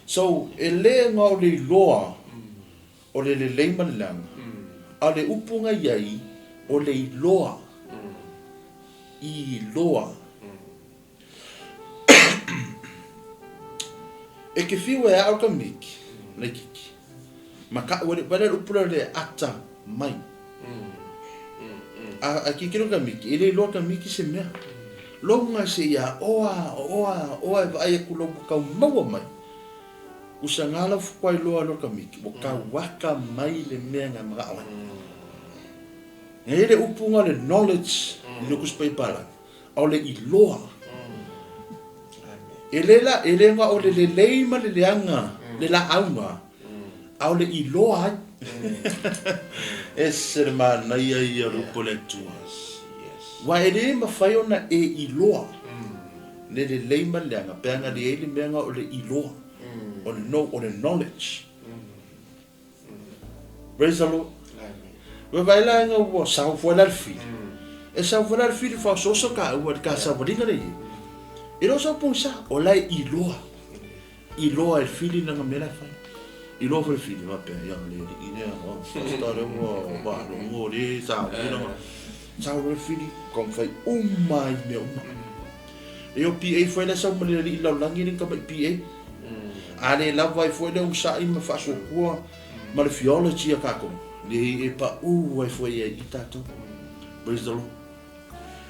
[SPEAKER 1] So, e le nga o le iloa o le lelei ma le leaga, a o le upu nga i ai, o le iloa, iloa. E ke whiu e ao ka miki, le kiki. Ma ka ua le, wale upu lea le ata mai. A, a ki kero ka miki, e le iloa ka miki se mea. Longa se ia oa, oa, oa e vaai aku lau kau maua mai. Usa ngā lau fukuai loa loa ka miki, ua kau waka mai le mea ngā mga awa. Ngai e le upu ngā le knowledge i le kuspa i palangi, ao le iloa. E le la, e le ngā o le lelei ma le leanga, le la aunga, ao le iloa ai. E se le manaia ia o le upu o le Atua. Wa e le mawhai ona e iloa, le lelei ma le leaga, pe ana le ai le mea ngā o le iloa, o le know, o le knowledge. Praise the Lord. Ua vai la inga ua sau foi la le fili. E sau foi la le fili fa soso ka ua le ka savalinga le ie. E lo sau pongsa o la e iloa. Iloa e fili nanga mea la e fai. Iloa foi le fili va pea ia le alii lea o pastor le ua va lo ngo le sa o nanga. Sau le fili kong fai uma i mea uma. E o PA foi la sau ma le alii lalolagi le ka mai PA. A le lava ai foi le usa'i ma faasoasoa ma le theology a kākou. Le e paʻū ai foi ai i tātou. Praise the Lord.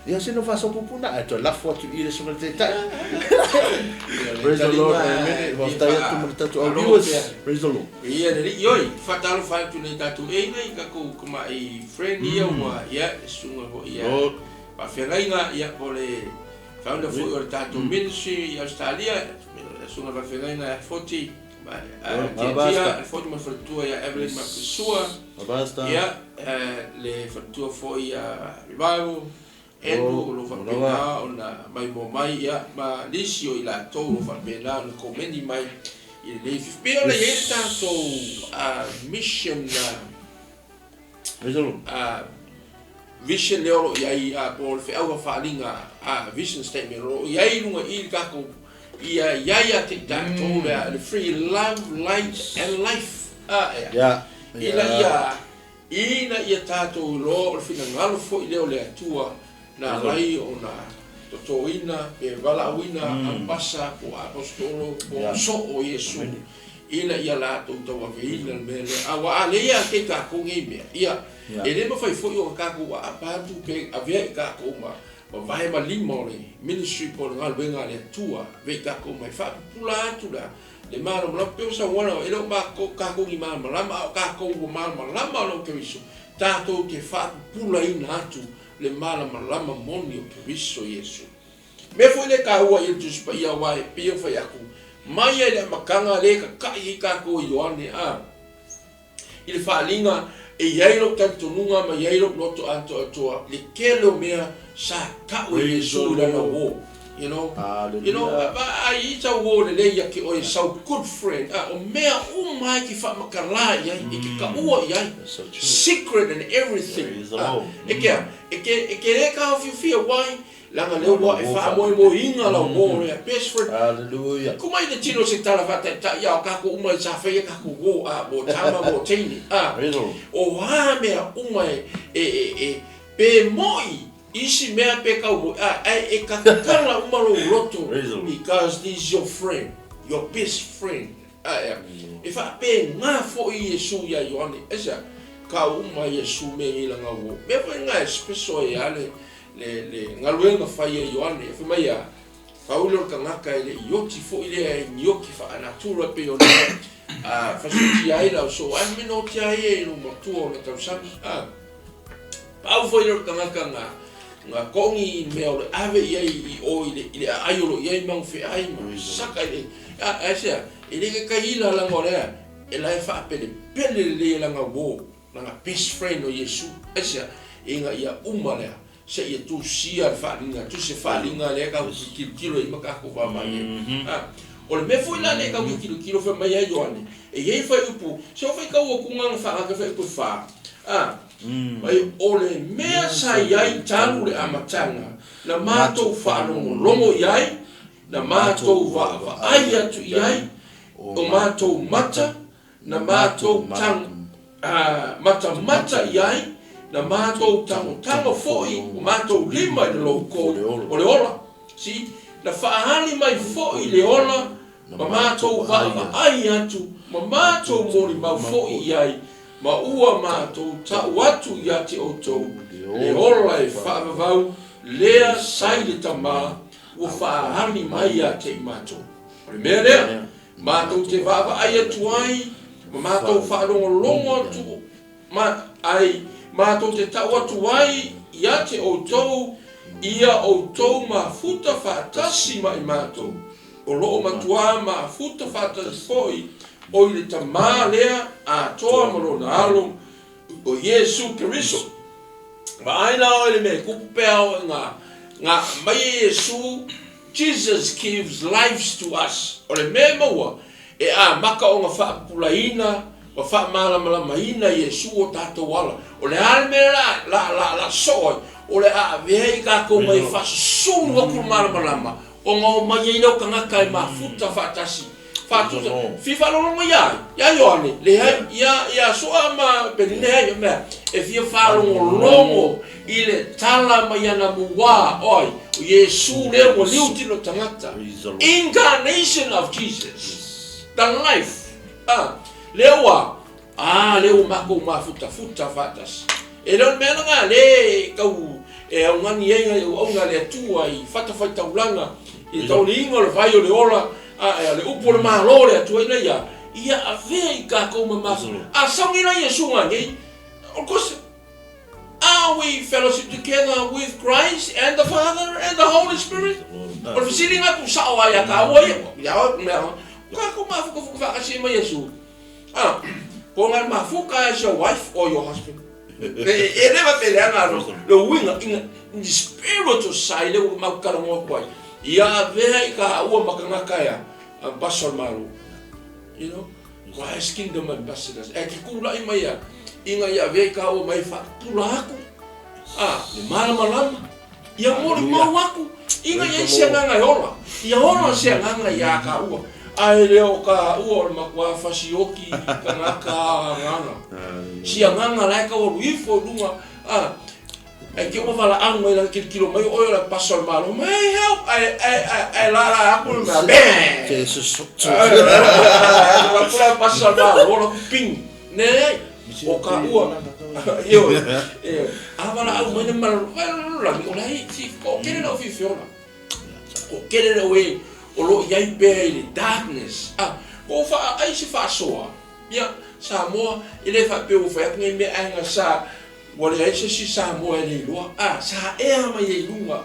[SPEAKER 1] Ia se no faasoapupuna ae toe lafo atu i le susuga i le Taitai. Praise the Lord. Amen. Faafetai atu ma le tatou au viewers. Praise the Lord.
[SPEAKER 2] Ia le alii oi, faatalofa atu nei tatou e ina i takou tamai friend ia ua ia le susuga foi ia faafeagaiga ia po o le founder foi o le tatou ministry i Australia, le susuga faafeagaiga ia Foti ma Tiatia, le Foti ma le faletua ia Evelyn ma Prisua, ia le faletua foi ia Revival, Andrew o lo o faapena ona maimoa mai, ia ma nisi o i latou o lo o faapena ona komeni mai i lenei afiafi. Pei ona i ai le tatou mission vision lea o lo o i ai, po o le feau faafaliga vision statement o lo o i ai i luga i le tatou, ia i ai ia te i tatou le, le free love, light and life. Ea. Ina ia, ina ia tatou iloa o le finagalo foi lea o le Atua na alai ona totoina pe valaauina Aupasa po o Aposetolo po o soo o Iesu ina ia latou tauaveina le mea lea. Aua a leai ia te i tatou nei mea, ia, e le mafai foi ona tatou aapa atu pe avea i tatou ma vae ma lima o le ministry po o le galuega a le Atua, avea i tatou ma e faapupula atu la le malamalama. Pei o saunoaga, e le o matou, tatou ni malamalama, a o tatou ua malamalama ona o Keriso, tatou te faapupulaina atu le malamalama moni o Keriso Iesu. Mea foi lea e taua i le Tusi Paia aua e pei ona fai atu, mai lava i le amataga lea e tata'i ai tatou e Ioane a i le faaaliga e i ai lou talitonuga ma i ai lou loto atoatoa i le tele o mea sa ta'u e Iesu i lana uō. You know, you know, vaai i tau uō lelei ia te oe sau good friend, a o mea uma e te faamatala i ai, e te taua i ai, secret and everything. A, e te a, e te, e te le taofiofia wai, Leaga lea ua e faamoemoeina lau uō lea. Best friend.
[SPEAKER 1] Hallelujah.
[SPEAKER 2] Tuu mai le tino se tala faataitai a o tatou uma i sa faia tatou uō a mo tama mo teine a o a mea uma e e e pe moi isi mea pe kau moi a ae e kakala uma lou loto because this is your friend, your best friend. Ae a? E faapena foi Iesu ia Ioane. Aisea? Kau uma Iesu mea nei lana uo. Mea foi lena e special ai a le, le, le galuega fai a Ioane. E fai mai a, pau lea o le tagata e le i oti foi lea i ni oti faanatura e pei ona a, fasiotia ai lau so ai me no oti ai e lou matua o na tausaga. A, pau foi lea o le tagata na, na togi i mea o le ave i ai i o i le, i le aai o lo i ai magufeai ma saka i le, a, aisea, e le taitai ila lana o lea, e la e faapelepele lelei e lana uo, lana best friend o Iesu. Aisea? Ina ia uma lea, seia tusia le faaaliga, tusi faaaliga lea tatou te tilotilo ai ma tatou vaavaai ai. A, o le mea foi la lea tatou te tilotilo fai mai ai Ioane, e i ai fuaiupu, se o faitau atu na faagata fuaiupu e fa, a, mai o le mea sa i ai talu le amataga, na matou faalogologo i ai, na matou vaavaai atu i ai, o matou mata, na matou matamata i ai, na matou tagotago foi o matou lima i le loukou o le ola. See, na faaali mai foi le ola ma matou vaavaai atu ma matou molimau foi i ai, ma ua matou tau atu ia te outou le ola e faavavau lea sa i le Tama ua faaali mai ia te i matou. O le mea lea, matou te vaavaai atu ai ma matou faalogologo atu ma ai, matou te tau atu ai ia te outou ia outou mafuta faatasi ma i matou, o lo o matuā mafuta faatasi foi o i le Tama lea atoa ma Lona Alo, o Iesu Keriso. Vaai la oe i le mea e kupu pea oe nga, nga aumai e Iesu, Jesus gives lives to us. O le mea e maua, e amata ona faapupulaina ma faamalamalamaina Iesu o tatou ala. O le a le mea la, la, la, la soo ai? O le a avea i tatou mai e faasusulu atu le malamalama, ona omai ai lea o tagata e mafuta faatasi. Faatusa, fia faalogologo ia ai? Ia Ioane, leai, ia, ia Soa ma Peni, leai, o mea, e fia faalogologo i le tala mai ana muā, o ai? O Iesu lea ua liu tino tagata. Incarnation of Jesus, the life. Ah, lea ua, ah, lea ua matou mafutafuta faatasi. E le o le mea lena lea e tau e augani ai nai auauna a le Atua i fatafaitaulaga i le tauliina o le vai o le ola, a e, le upu o le Malo o le Atua ina ia ia avea i tatou ma matou. A sauni la Iesu nga nei, of course, are we fellowship together with Christ and the Father and the Holy Spirit? O le fesili lena tuusao lava ia taua ia, ia oe mea, tatou mafukafuka faatasi ai ma Iesu. Ah, ko nga mafuka as your wife or your husband. E le va pele anga lo le uiga ina in the spiritual side le ua mau talanoa atu ai. Ia avea i ka ua makangaka ea ambassador malo. You know, Christ Kingdom Ambassadors. E ke kula'i mai ia ina ia avea i ka ua mai faapula atu. Ah, le malamalama. Ia molimau aku, ina ia i se agaga e ola. Ia ola se agaga iā kāua. A e le o kāua o le makuā fasioki i tagata agaga. Si agaga la e tau alu ifo i luga, a, ai te ua valaau mai lana tilotilo mai o oe o le pasa o le Malo, mai hey help, ae, ae, ae, ae lala aku le mea, bang! Ae, aku la pasa o le Malo, la ku ping. Leai, o ka ua, ioe, ioe. A valaau mai le malolo, o la e, si, toatele lau fiafia ola. Toatele lau e, o lo o i ai pea i le darkness. A, po o faa, ai se faasoa, ia, Samoa, e le faapea ua fai atu nei mea ae na sa, ua leai se isi Samoa e le iloa. A, sa ea mai ai i luga.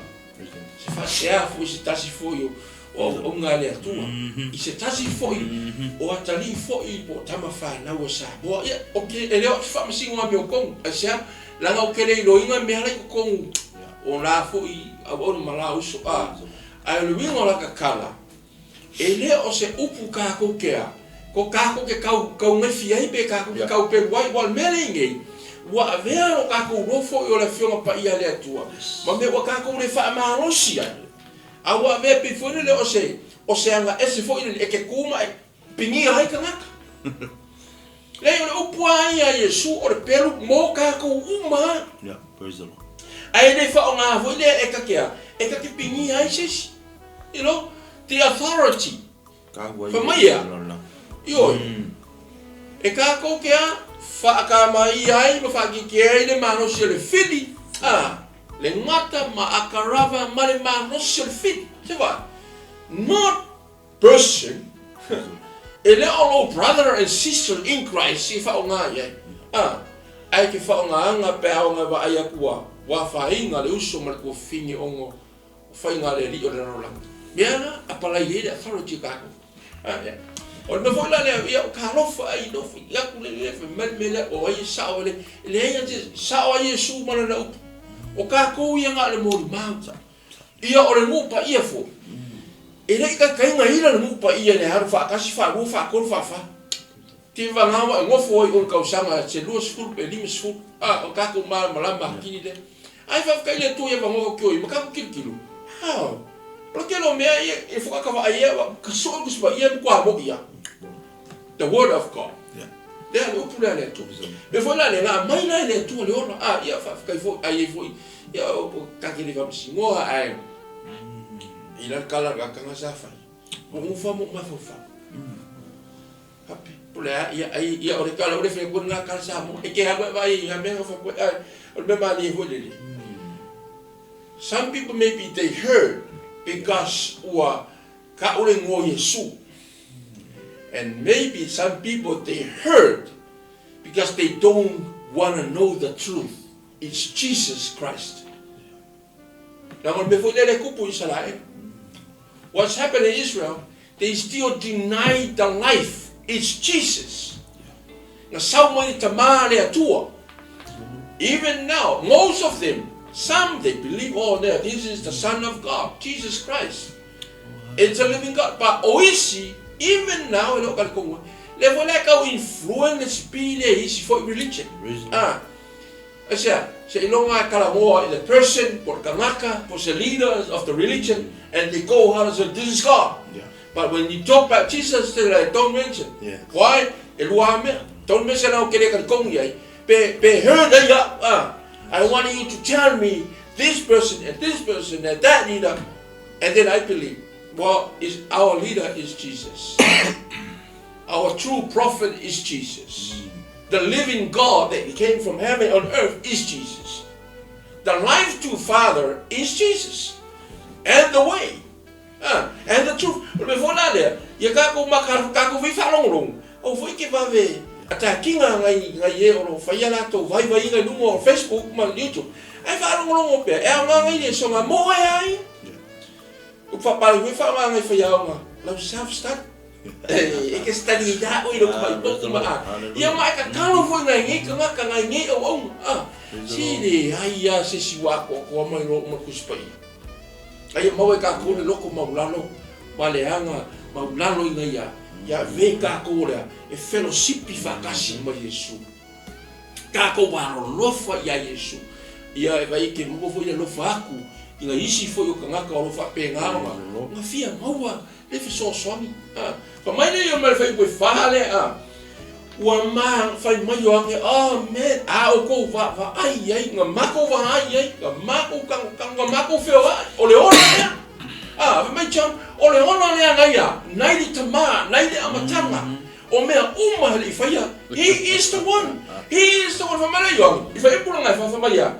[SPEAKER 2] Se faasea foi se tasi foi o o auauna a le Atua, i se tasi foi o atalii foi po o tama fanau a Samoa. Ia, ou te, e le o se faamasino a mea o tonu, aisea? Leaga ou te le iloaina mea la i totonu o la foi auauna ma la uso, a, ae o le uiga o la tatala, e le o se upu tatou te a, ko tatou te kau, kaugaifi ai pe tatou te kaupelu ai, aua o le mea lea i nei, ua avea lo tatou iloa foi o le Afioga Paia a le Atua, ma mea ua tatou le faamalosi ai. A ua avea pei foi lele o se, o se aga ese foi lele e te ku ma e pinia ai tagata. Leai, o le upu lava ia a Iesu, o le pelu mo tatou uma lava.
[SPEAKER 1] Yeah, praise the Lord.
[SPEAKER 2] Ae le faaaoga foi lea e ta te a, e ta te pinia ai se isi. You know, the authority.
[SPEAKER 1] Kahua
[SPEAKER 2] Fai mai ia, Ioe. E kākou ke a faakamaia ai ma faakiekie ai le malosi o le fili, a, le gata ma akarava ma le malosi o le fili. Se vaai? Not person, e le o lou brother and sister in Christ e faaaoga i ai, a, ae ke faaaogaaga pe a ona e vaai atu ua ua afaina le uso ma le tuafafine ona o faiga a le alii o le lalolagi. Mea la, apalai ai le authority o tatou. A, ia. O le mea foi la lea, ia, o talofa ai nofo i atu le le fai mai le mea lea, o ai e sao e le, e leai a se, sao ai Iesu ma lana upu. O tatou ia na o le molimau. Ia o le nuu paia foi. E le i taitaiga ila le nuu paia i le alu faatasi, faalua, faatolu, faafa. Te vagā ua e nofo ai i o le tausaga se 20 pe 50, a, o tatou malamalama atili lea. Ae faafetai i le Atua ia vagona tio i ma tatou tilotilo, a, o le tele o mea ia e whakata vaai ea, ka soo ku spa ia matua mo'i a. The word of God. Lea le upu lea a le Atua. Mea foi la lea, na aumai la e le Atua le ola. A, ia faafetai foi, ai ai foi, ia o ta te le faamasinoa, ae i la le tala le tala sa fai. Ua gofa mo mafaufau. Hape, po le a, ia, ai, ia, o le tala o le fai koe ngā kala sa mo. E ke alu e vai i ngā mea nga koe, ai, o le mea malie foi lele. Some people maybe they heard because ua ka o le ngoa Iesu. And maybe some people they heard because they don't want to know the truth. It's Jesus Christ. Leaga o le mea foi lea le tupu i Isaraelu. What's happened in Israel, they still deny the life. It's Jesus. Na sau mai le Tama a le Atua. Even now, most of them, some they believe, oh, no, this is the Son of God, Jesus Christ. It's a living God. But o isi, even now, e le o talitonu ai. Lea foi la e tau influence pi le isi foi religion. Ah. Aisea? Seiloga e talanoa i le person, po o le tagata, po o se leader of the religion, and they go hard and say, this is God. Yeah. But when you talk about Jesus, they like, don't mention. Yeah. Why? E lua a mea. Don't mention au ke le talitonu i ai. Pe, pe heard ai au. Ah. I want you to tell me this person and this person and that leader, and then I believe. Well, is our leader is Jesus. Our true prophet is Jesus. The living God that came from heaven on earth is Jesus. The life to Father is Jesus. And the way. And the truth. O le mea foi la lea, ia kākou maka, kākou foi faalogologo, aua foi ke vave attackinga ngai, ngai e o lo o faia latou vaivaiga i luga o Facebook ma YouTube. Ae faalogologo pea, e aoga ngai le soga mo e a ia. Upu faapalagi foi faaaoga ngai faiaoga, lau self study. E ke study ia oe i lou tamai potu ma a. Ia ma e tatalo foi ngai nei tagata, ngai nei auauna, a. Se leai a se isi ua atoatoa mai loa uma le Tusi Paia. Aia maua e kākou le loko maulalo ma le aga maulalo ina ia, ia ave kākou o le a, e felosipi faatasi ma Iesu. Kākou alolofa iā Iesu. Ia e vai ke maua foi le alofa aku i ngai isi foi o tagata o lo o faapena ona, ona fia maua le fesoasoani. A, fa mai lea ia ma le faaiupu e fa lea, a, ua ma fai mai o age, oh man, a outou vaavaai i ai, na matou vaai i ai, na matou tangotango, na matou feoai, o le ola lea. A, fai mai John, o le ola lea nai a, nai le tama, nai le amataga, o mea uma e le i faia, he is the one, he is the one, fai mai lea Ioane, i faaiupu lana e fa, fai mai a,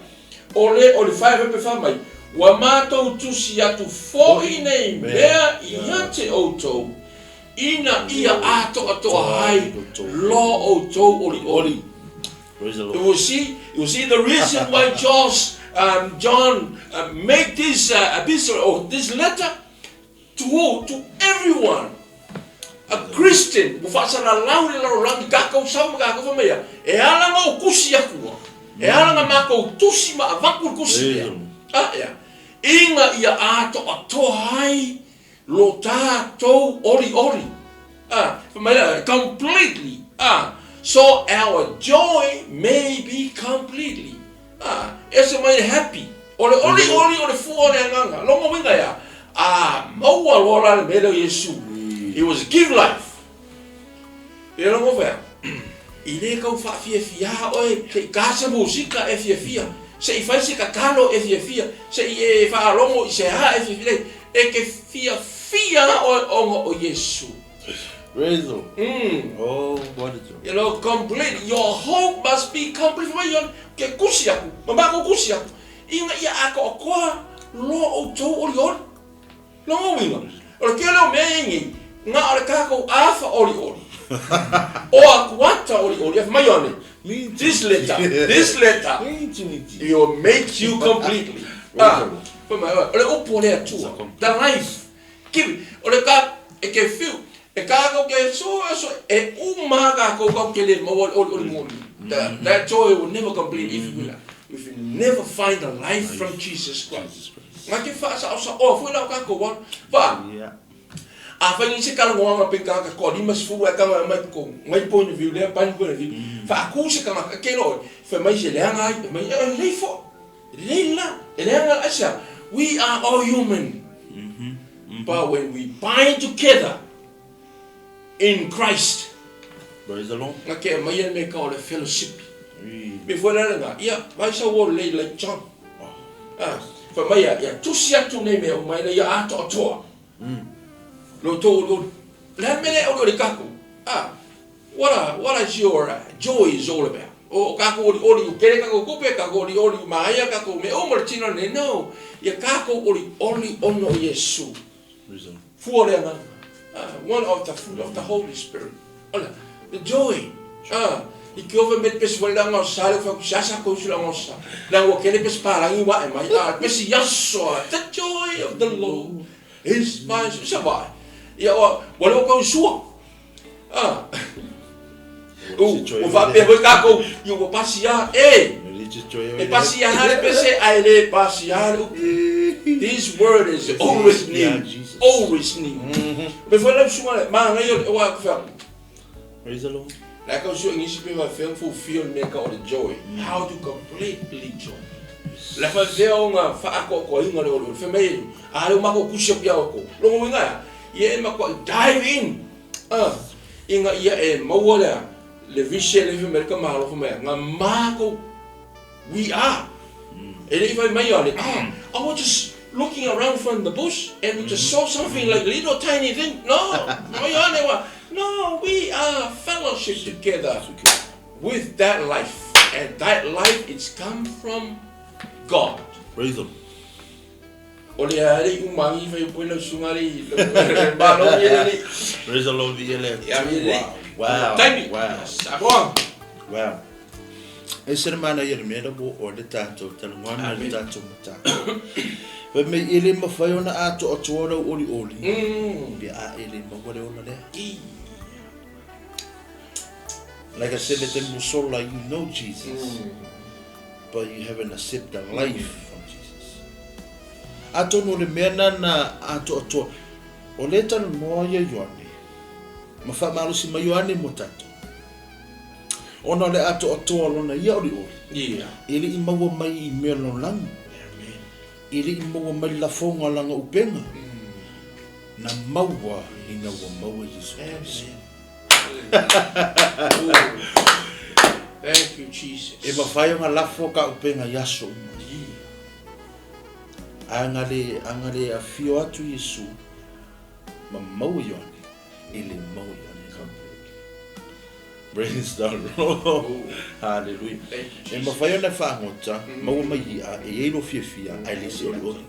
[SPEAKER 2] O le o le faepepe fa mai, Ua matou tusi atu foi nei mea ia te outou, ina ia atoatoa ai lo outou olioli. You see, you see the reason why Josh, John make this epistle or this letter to who? To everyone. A Christian, ua faasalalau i le lalolagi, kākou sau ma kākou fai mai ia, e ala na ou tusi aku a, e ala na mākou tusi ma avatu le tusi lea, a ea, ina ia atoatoa ai lo tātou olioli, a, fai mai lea, completely, a, so our joy may be completely. A, ese mai le happy. O le olioli o le fua o le agaga. Lona uiga e a? A maua loa la le mea lea o Iesu. He was give life. E logo fea? I le tau faafiafia oe se i ta se musika e fiafia, se i fai se tatalo e fiafia, se i e faalogo i se a e fiafia, leai, e te fiafia oe ona o Iesu.
[SPEAKER 1] Praise the Lord. Oh, what a joy.
[SPEAKER 2] You know, complete. Your hope must be complete. Fai mai ke kusi aku, ma makou kusi aku, ina ia atoatoa loa outou olioli. Lona uiga, o le tele o mea ia i nei, na o le tatou afa olioli, o akuata olioli, ae fai mai Ioane, this letter, this letter, it will make you completely. Ah, fai mai, o le upu o le Atua, the life, give, o le ka, e ke fiu, e kākou ke so, so, e uma kākou kau ke le maua le olioli moni. That joy will never complete if you, if you never find the life from Jesus Christ. Nga ke faasaosaoa foi la o kakou alo. Fa, afai ni se talanoaga pe tagata toa 50 ae tago e aumai totonu, mai point of view lea, point of view, faaku se tagata, e kelo oe, fai mai se leaga ai, fai mai, e lelei foi, e lelei la, e leaga, aisea, we are all human, but when we bind together in Christ,
[SPEAKER 1] Praise the Lord.
[SPEAKER 2] Nga ke aumaia le mea ka o le fellowship. Me foi la lena, ia, vai sau o lelei like John. Ah, fai mai ia, ia tusi atu nei mea uma ina ia atoatoa. Lo tou olioli. O le a le mea lea e olioli kakou? Ah, what a, what is your joy is all about? O, o kakou olioli, ua kele kakou kupe, kakou olioli ua maea kakou mea uma o le tino lenei. No, ia kakou olioli ona o Iesu. Fua o le Agaga. Ah, one of the fruit of the Holy Spirit. Ola, the joy. Ah, i ke ova me pesi wale langa o sa le fa ku sa sa ko su langa o sa. La ua kele pesi palangi wa e mai. Ah, pesi yaso. The joy of the Lord is my sa vai. Ia wa wale o kau sua. Ah. U, ua faapea foi kākou, ia ua pasi a, e! E pasi a le pese, ae le pasi a le upu. This word is always new, always new. Me foi lau susuga le manaia o le, aua fai atu.
[SPEAKER 1] Praise the Lord.
[SPEAKER 2] La kau sue ngisi pe faafefea ona fofia o le mea tau o le joy. How to completely joy. La faafefea ona faaatoatoaina le olioli. Fai mai Iesu, a lea ua matou tusi atu ia outou. Lona uiga e a? Ia e matuai dive in, ina ia e maua lea le vision lea fai mai le tamaloa fai mai, na matou, we are. E le i fai mai Ioane, ah, I was just looking around from the bush and we just saw something like little tiny thing. No, fai mai Ioane, ua, no, we are fellowship together with that life and that life it's come from God.
[SPEAKER 1] Praise the Lord.
[SPEAKER 2] O le alii umagi fai upu ai lau susuga alii malo ia le alii.
[SPEAKER 1] Praise the Lord ia le
[SPEAKER 2] Atua.
[SPEAKER 1] Wow.
[SPEAKER 2] Taimi.
[SPEAKER 1] Wow.
[SPEAKER 2] Samoa.
[SPEAKER 1] Wow. E se le manaia le mea la ua oo ai le tatou talanoaga i le tatou mataupu. Fai mai e le mafai ona atoatoa lau olioli pe a e le maua le ola lea. Like I said, le taimi ua sola, you know Jesus. But you haven't accept the life from Jesus. Atonu o le mea na na atoatoa, o lea e talanoa ia Ioane, ma faamalosi mai Ioane mo tatou. Ona o le atoatoa o lona ia olioli,
[SPEAKER 2] Yeah.
[SPEAKER 1] e le i maua mai i mea lalolagi, e le i maua mai lafoga o lana upega, na maua ina ua maua Iesu Keriso.
[SPEAKER 2] Thank you, Jesus.
[SPEAKER 1] E mafai ona lafo ka upega i aso uma. Ae na le, a na le afio atu Iesu ma maua Ioane, e le maua Ioane ka Praise the Lord. Hallelujah. E mafai ona faagota, maua mai i'a, e i ai lou fiafia, ae le se olioli.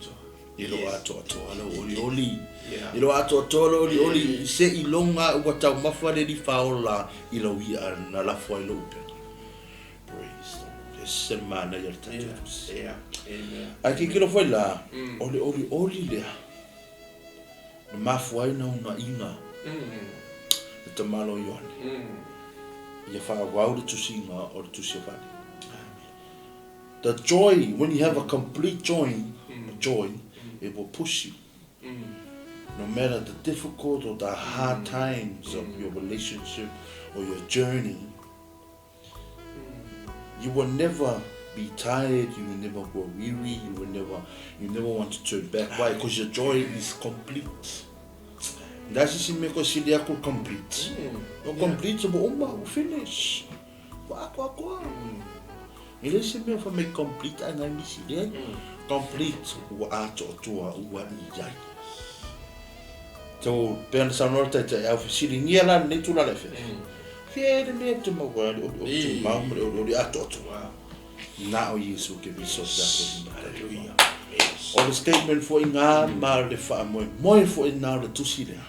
[SPEAKER 1] E le o atoatoa lou olioli. E le o atoatoa lou olioli se iloga ua taumafa le lifaola i lau i'a na lafo ai lou upega. Praise the Lord. E ese le manaia o le tatou Tusi. Ae tilotilo foi la, o le olioli lea na mafua ai na unaiga le tamaloa Ioane ia faaauau le tusiga o le Tusi o Fale. The joy, when you have a complete joy, joy, it will push you. No matter the difficult or the hard times of your relationship or your journey, you will never be tired, you will never grow weary, you will never, you never want to turn back. Why? Because your joy is complete. Le a se isi mea koe sili aku le complete? O complete ua uma, ua finish. Ua atoatoa. E le se mea fai mai complete ae nai misi leai. Complete ua atoatoa ua i ai. So, pei ona saunoa le Taitai, a ua fesiligia la lenei itula i le afiafi, fia e le mea e te maua ai le olioli tumau ma le olioli atoatoa? Na o Iesu Keriso te tatou limataitaiina. O le statement foi na ma le faamoemoe foi na o le tusi lea,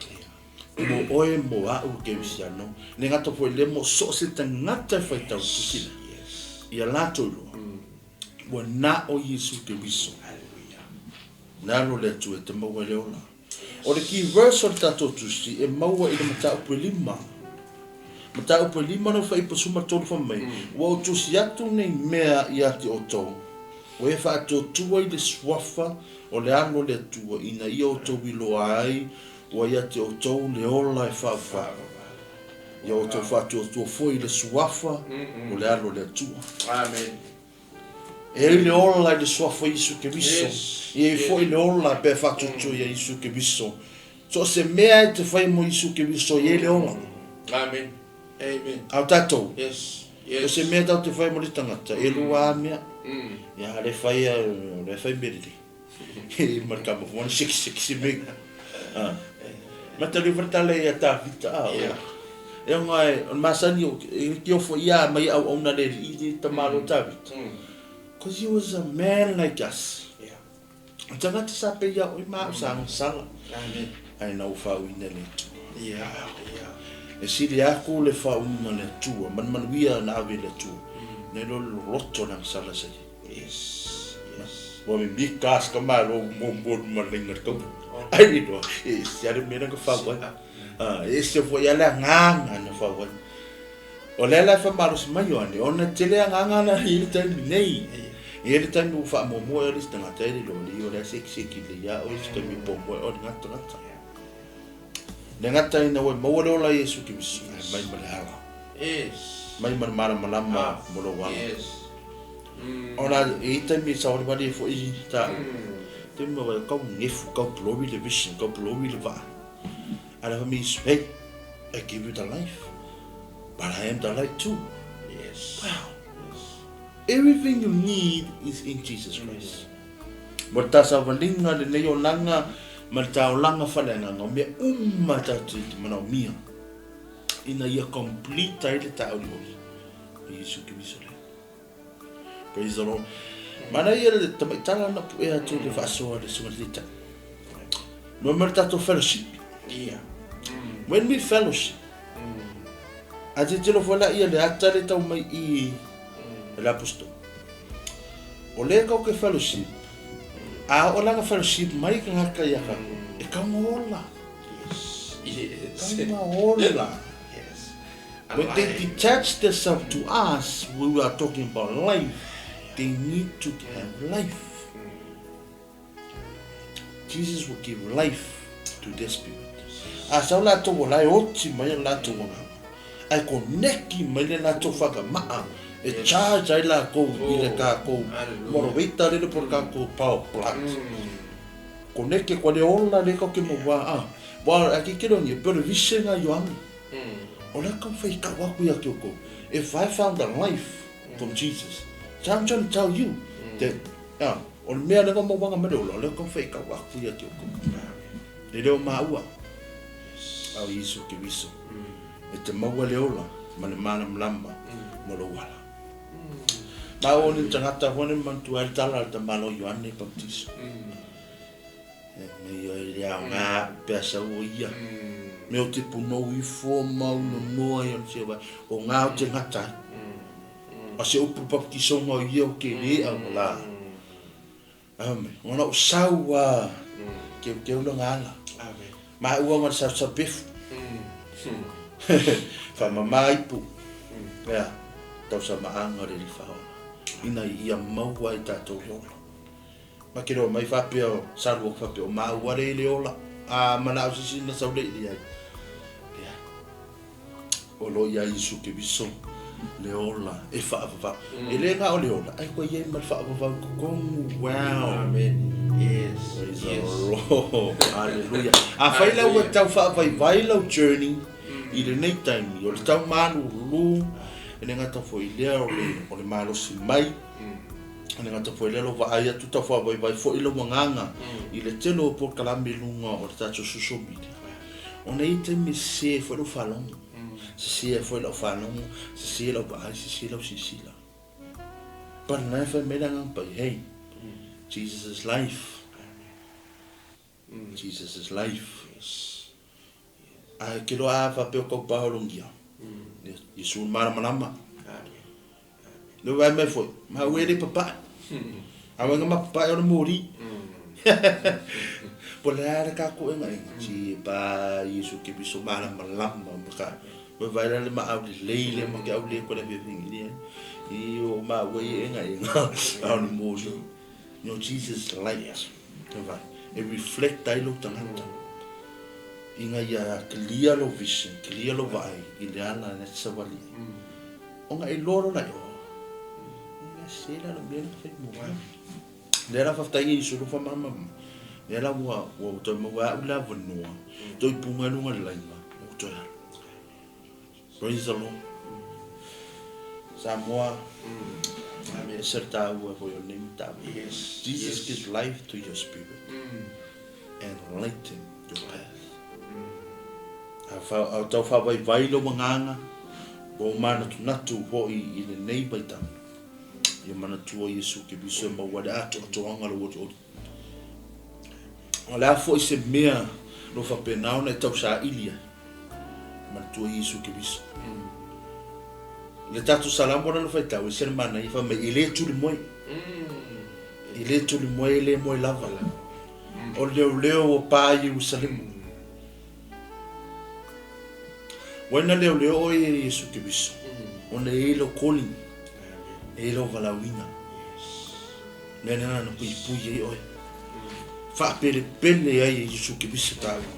[SPEAKER 1] mo oe mo a'u kerisiano, le gata foi i lea mo so o se tagata e faitau i le tusi lea, ia latou iloa, ua na o Iesu Keriso. Le Alo o le Atua e te maua ai le ola. O le key verse o le tatou tusi e maua i le mataupu e lima. Mataupu e lima lau faipa suma tolu fai mai, Ua ou tusi atu nei mea ia te outou, ua e faatuatua i le suafa o le Alo o le Atua ina ia outou iloa ai ua ia te outou le ola e faavavau. Ia outou faatuatua foi i le suafa o le Alo o le Atua.
[SPEAKER 2] Amen.
[SPEAKER 1] E ai le ola i le Suafa o Iesu Keriso. E ai foi le ola pe faatuatua ia Iesu Keriso. So o se mea e te fai mo Iesu Keriso, e ai le ola.
[SPEAKER 2] Amen. Amen.
[SPEAKER 1] A o tatou,
[SPEAKER 2] Yes.
[SPEAKER 1] o se mea tatou te fai mo le tagata, e lua a mea. Ia, le fai a, le fai mea lelei. E ma le kama fua, seki seki se mea. Ah. Mataulia foi le tala ia Tavita, ah, o. E ona e, o le masani o, e ki ofo ia mai auauna le alii le tamalo Tavita. Cause he was a man like us. O tagata sa pei ia oi ma au sa agasala. Ae na ua faauuina e le Atua. E sili aku le faauuina e le Atua, ma le manuia na ave e le Atua, nai lo le loloto o le agasala sa iai.
[SPEAKER 2] Yes. Yes.
[SPEAKER 1] Ua mimika a si ka malo muamua ma le laina le kaua. Ai le iloa, e ese lava le mea lea na fau ai. E ese foi lava le agaga na fau ai. O lea la e faamalosi mai Ioane, ona e tele agaga la e i ai le taimi nei. E i ai le taimi ua faamuamua ai le isi tagata, e le iloa, le iloa lea sekiseki lelei ia oe isi taimi e poamoe oe le gata gata. Le gata ina ua e maua le ola o Iesu Keriso, ae mai ma le ala. Mai ma le malamalama mo lou ala. Ona e i ai taimi e savalivali ai foi taua, taimi ma vai kau gefu, kau glory le vision, kau glory le vaa. Ae le fai mai Iesu, hey, I give you the life, but I am the light too.
[SPEAKER 2] Yes.
[SPEAKER 1] Wow. Everything you need is in Jesus Christ. Mo le tasavaliga lenei olaga ma le taolaga faleagaga o mea uma tatou te manaomia ina ia complete ai le taolioli o Iesu Keriso lea. Praise the Lord. Manaia le tamaitala na puea atu le faasoa le susuga i le Taitai. Mo mea o le tatou fellowship.
[SPEAKER 2] Yeah.
[SPEAKER 1] When we fellowship, a tilotilo foi laia le ata le tau mai i le apostolo. O lea kau ke fellowship, a o lana fellowship mai tagata ia kakou, e kaumaola.
[SPEAKER 2] Yes. Yes.
[SPEAKER 1] Kaumaola.
[SPEAKER 2] Yes.
[SPEAKER 1] When they detach themselves to us, we are talking about life, they need to have life. Jesus will give life to their spirit. A sau latou o la e oti mai a latou agaga, ae koneki mai le latou whakama'a e charge ai lakou i le kakou motivator lele po le kakou power plant. Koneke koa le ola le kau ke maua a. Wa a ke kero ni e vision a Ioane. O la kau whai kau aku ia ki o kou. If I found a life from Jesus, so I'm trying to tell you that o le mea lea mauaga mai le ola, o lea kau whai kau aku ia ki o kou. Le leo maua, a o Iesu Keriso, e te maua le ola ma le malamalama mo lou ala. Ma o ni tagata foi ne manatua ai le tala a le tamalo Ioane Baptiso. E mei ai le aoga pe a sau o ia. Me o te punou ifo ma u nonoa i ona sia vai. O ngā o te ngata ai. A se upu baptisonga o ia o ke le au la. Amen. Ona o sau a keu keu la ngala.
[SPEAKER 2] Amen.
[SPEAKER 1] Ma ua nga sa sa befu. Fa mama ipu. Ea, tau sa maanga le riwhaola. Ina ia maua ai tatou le ola. Ma ke roa mai faapea o sa lua faapea o maua le le ola. A manao sisi na sau le i ai. Leai. O lo ia Iesu Keriso le ola e faavavau. E le na o le ola, ai koe iai ma le faavavau i totonu. Wow.
[SPEAKER 2] Amen. Yes.
[SPEAKER 1] Praise the
[SPEAKER 2] Yes.
[SPEAKER 1] Lord. Hallelujah. Afai la ua tau faavaivai lau journey i lenei taimi, o le tau malulu, e le gata foi i lea o le, o le malosi mai, e le gata foi i lea lou vaai atu tau faavaivai foi lau agaga i le tele o polokalame i luga o le tatou social media. Ona e i ai taimi e sese ai foi lou faalogo, sese ai foi lau faalogo, sese lau vaai, sese lau silasila. But lena e fai mai le Agaga Paia, Hey, Jesus is life. Jesus is life. Ae ke loa a faapea o kau paologia, Iesu le malamalama. Le vae mai foi, ma ue le papae. A wai ma papae o le mori. Po le a le ka ko enga enga. Ti pa Iesu ke biso malamalama ma ka. Wai vai la le ma au le lei le ma ke au le ko le fefingi le. I o ma ue enga enga. Au le moso. No Jesus light. Vai. E reflect ai lou tagata. Ina ia clear lou vision, clear lou vaai i le ala na te savali ai. Ona e iloa loa la i o, ina se la lo mea na fai mua. Lea la faafetai i Iesu lo faamalamalama. Lea la ua ua toe maua au le avanoa, toe puga i luga o le laina, ua toe alu. Praise the Lord. Samoa, e ese le taua foi o lenei mataupu.
[SPEAKER 2] Yes.
[SPEAKER 1] Jesus
[SPEAKER 2] yes.
[SPEAKER 1] gives life to your spirit and lighten your path. A fa, a tau faavaivai lou agaga, ua ou manatunatu foi i lenei vaitau, ia manatua Iesu Keriso e maua ai le atoatoaga o lou olioli. O le a foi se mea o lo o faapena ona e tausaili ai, manatua Iesu Keriso. Le tatou Salamo lea na faitau, e ese le manaia, fai mai, e le tulimoe. E le tulimoe, e le moe lava. O le leoleo ua pa i Ierusalema. Ua ina leoleo oe e Iesu Keriso, ona e i ai lou calling, e i ai lou valaauina. Mea lena na puipui ai oe. Faapelepele ai e Iesu Keriso tāua.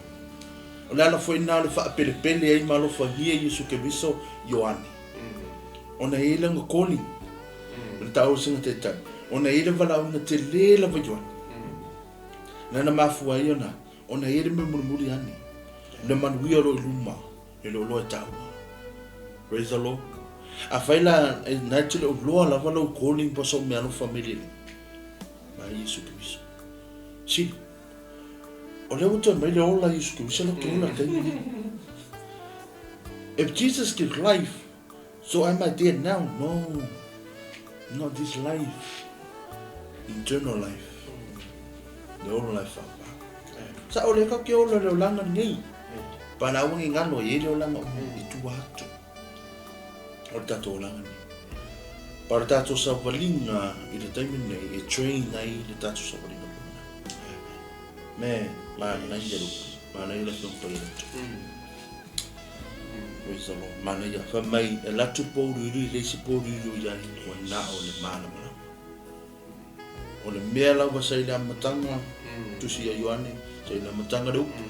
[SPEAKER 1] O le ala foi lena o le faapelepele ai ma alofagia Iesu Keriso Ioane. Ona e i ai lana calling. O le taua sina taitai. Ona e i ai le valaauina tele lava Ioane. Lena na mafua ai ona Ona e i ai le mea mulimuli ane, le manuia o lo o i luma e le o loa e taua. Praise the Lord. Afai la na e te le o loa lava lou calling po o sou mealofa mai le Alii, mai Iesu Keriso. Sili, o lea ua toe mai le ola Iesu Keriso, lea ou te ola i le taimi lenei. If Jesus gives life, so am I dead now? No, not this life. Eternal life. Le ola e whapa. Sa o le ka ke ola le olanga nei. Pa na uangi ngano e le olanga o i tua atu. O le tatou olanga nei. Pa le tatou savalinga i le taimi nei e train ai le tatou savalinga puna. Me, manaia le upu. Manaia le afioga paia le Atua. Praise the Lord. Manaia. Fai mai, e alu atu le pōuriuri, e leai se pōuriuri o i ai, ua na o le malamalama. O le mea lava sa i le amataga, tusi ia Ioane, sa i le amataga le upu,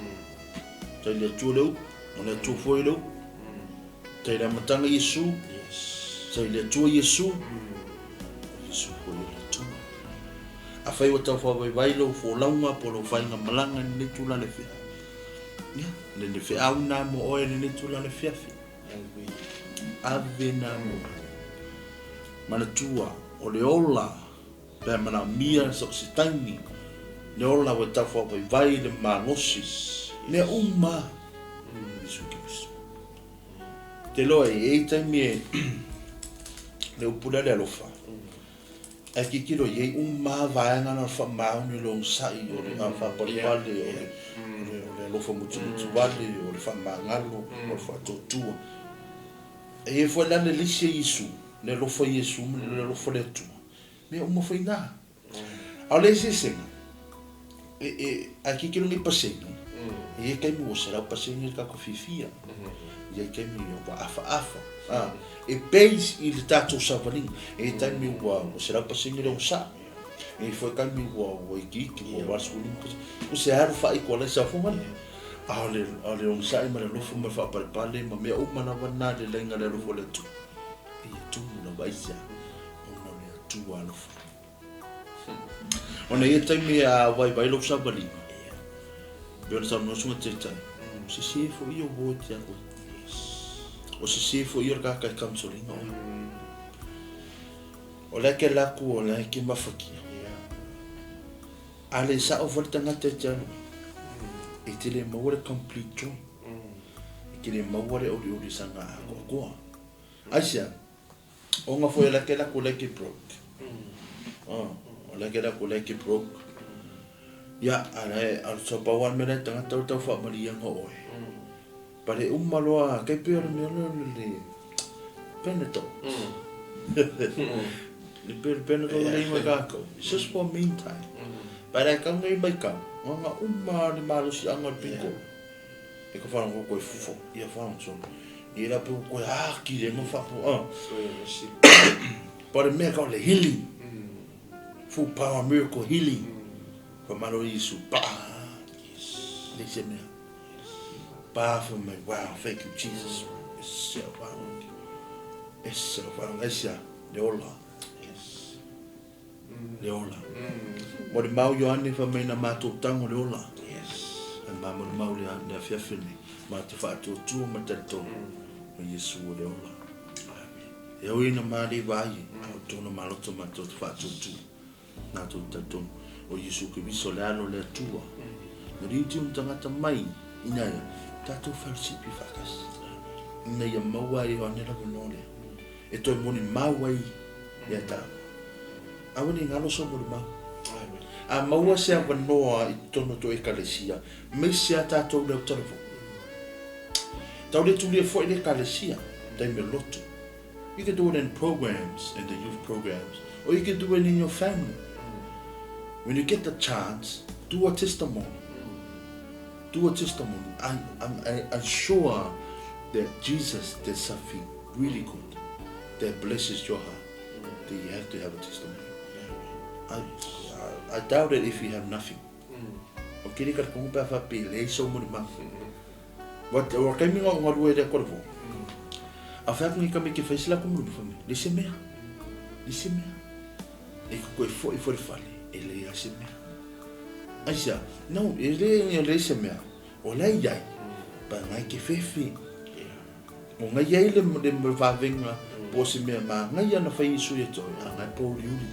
[SPEAKER 1] sa i le Atua le upu, o le Atua foi le upu. Sa i le amataga Iesu, sa i le Atua Iesu, o Iesu foi o le Atua. Afai ua tau faavaivai lou folauga po o lou faiga malaga i lenei itula le feau, ia, le feau lena mo oe i lenei itula le afiafi. Ave na mo oe. Manatua, o le ola pe a manaomia so o se taimi, le ola ua tau faavaivai le malosi, mea uma Iesu Keriso. Te iloa e i ai taimi e le upu lea le alofa, Ae tilotilo i ai uma lava vaega na o le faamaoni, o le onosai, o le faapalepale, o le o le alofa mutimuti vale, o le faamagalo, o le faatuatua. E i ai foi la le lisi a Iesu, le alofa i Iesu ma le alofa o le Atua, mea uma foi na. A o le eseesega, e, e, a tilotilo nei pasene, e i ai taimi ua 100% le tatou fiafia, e i ai taimi ua afaafa, a, e base i le tatou savaliga. E i ai taimi ua 100% le onosai, e i ai foi taimi ua ua itiiti, ua 85%. O se alu faa-equalizer foi lea. A o le, a o le onosai ma le alofa ma le faapalepale ma mea uma lava na le laina le alofa o le Atua, e tumu lava aisea ona o le Atua alofa. Ona ia taimi a vaivai lou savaliga, pei ona saunoa susuga Taitai, o sese foi ia o uo e te alu ai. O sese foi ia o le tagata e counselling oe. O le ake laku o le ake mafakia. A le sao foi le tagata e te alu ai, e te le maua le complete joy. Ke le maua le olioli saga atoatoa. Aisea? Ona foi la ke la ko like broke. Oh, o la ke la ko like broke. Ia, ala e, ala so pa wan mele tangata o tau whaamalianga oe. Pare uma loa, kei pea le mea lea le le Panadol. Le pea le Panadol le ingoa kākou. It's just for meantime. But ai kau nei mai kau, ngā uma le malosiaga o le piko. E ka whanau koe fufo, ia whanau so. I la pe koe a ki le mo whapo a. But mea ka le healing. Full power miracle healing. Fa malo Isu pa. Yes. Le se mea. Pa fa mai wow, thank you Jesus. E se whanau. E se whanau asia le ola.
[SPEAKER 2] Yes.
[SPEAKER 1] Le ola. Mo le mau Ioane fa mai na mātou tango le ola.
[SPEAKER 2] Yes.
[SPEAKER 1] Ai mā mo le mau le, le afiafi nei. Mā te whaatuatua ma talitonu. O Iesu o le ola.
[SPEAKER 2] Amen.
[SPEAKER 1] E oi na mā le vai, o tōna maloto mātou te whaatuatua. Nā tō talitonu. O Iesu Keriso le alo le Atua. Na riuti un tangata mai, ina ia, tātou fellowship i whakasi. Ina ia maua e Ioane lava no lea. E toe moni mau ai ia tāua. Aua ne i ngalo so moni mau. A maua se avanoa i totonu o to ekalesia, maise a tātou leo talavou. Tau le tulia foi le ekalesia, taimi o lotu. You can do it in programs, in the youth programs, or you can do it in your family. When you get the chance, do a testimony. Do a testimony. I, I'm, I, I'm sure that Jesus did something really good that blesses your heart. That you have to have a testimony. I, I, I doubt it if you have nothing. O kiri ka kongo pea wha pe lei so muri ma. Wa wa kai minga o ngarua rea kore fo. A wha ngi kame ke whaisila ko muri whame. Le se mea. Le se mea. E ko koe fo i fo le fale. E le a se mea. Aisa, no, e le e le se mea. O lei ai. Pa ngai ke whewhi. O ngai ai le le vavenga po se mea ma ngai ana whai isu e toi. A ngai pōuri uri.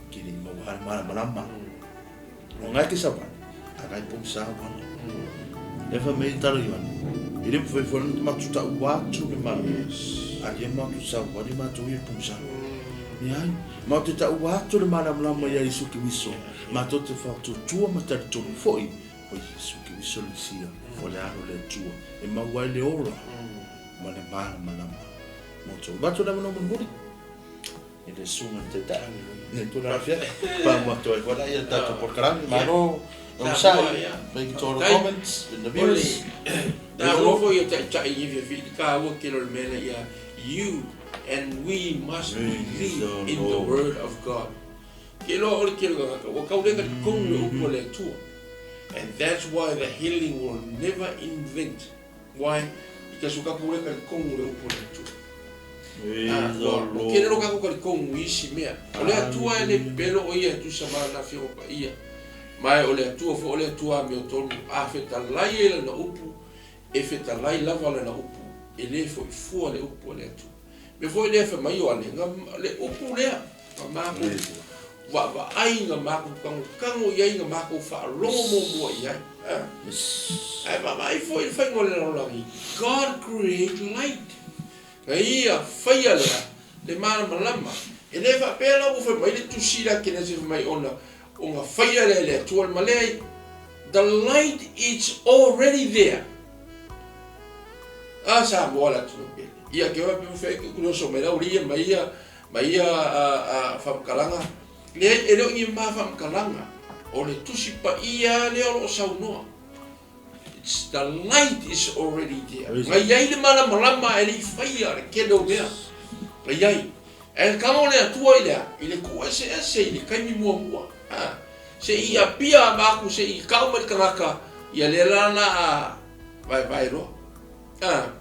[SPEAKER 1] Ki le mau hara mara marama. O ngai ke sawa. A ngai pō sa wana. E wha mei tara i wana. E le mwhai whai whai matu ta ua atu le mara. A le matu sa wari matu i pō sa. Ni ai. Mau te ta ua atu le mara mlama ia isu ki wiso. Mātou te whatutua matari tonu foi. O Iesu Keriso le Mesia, o le alo le Atua, e mau ai le ola ma le malamalama mo tou. Matou lava no mulimuli i le susuga i le Taitai nei tulaga afiafi, pa matou ai koe la ia tatou polokalame, malo onosai, thank you to all the comments and the viewers.
[SPEAKER 2] Taua foi ia Taitai i afiafi i le taua tele o le mea lea ia you and we must believe in the word of God. Ke iloa o le tele o tagata ua tau le talitonu le upu a le Atua and that's why the healing will never invent why because ua tatou le talitonu le upu a le Atua. Ua tele lo tatou talitonu i isi mea. O le Atua e le pepelo o ia e tusa ma lana Afioga Paia ma e o le Atua foi o le Atua amiotonu a fetalai ai lana upu e fetalai lava lana upu e le foi fua le upu a le Atua. Mea foi lea fai mai o ale le upu lea na makou vaavaai na makou tagutago i ai na makou faalogo muamua i ai. Ae vaavaai foi i le faiga o le lalolagi, God create light. Na ia faia lea le malamalama. E le faapea la ua fai mai le tusi la Kenesi fai mai ona ona faia lea e le Atua le maleai. The light is already there. A Samoa le atunuu pele. Ia ke oe pe fe ku oso mai lau lia mai ia mai ia a whamkalanga. Le e leo ni ma whamkalanga. O le tusi pa ia le o lo saunoa. It's the light is already there. Ngai ai le malamalama e le i faia le kele o mea. Ngai ai. E kamo le Atua i lea, i le kuʻeseʻese i le kaimi muamua. A, se i apia a maku se i kau mai le tagata, ia lea la na a vaevae loa. A,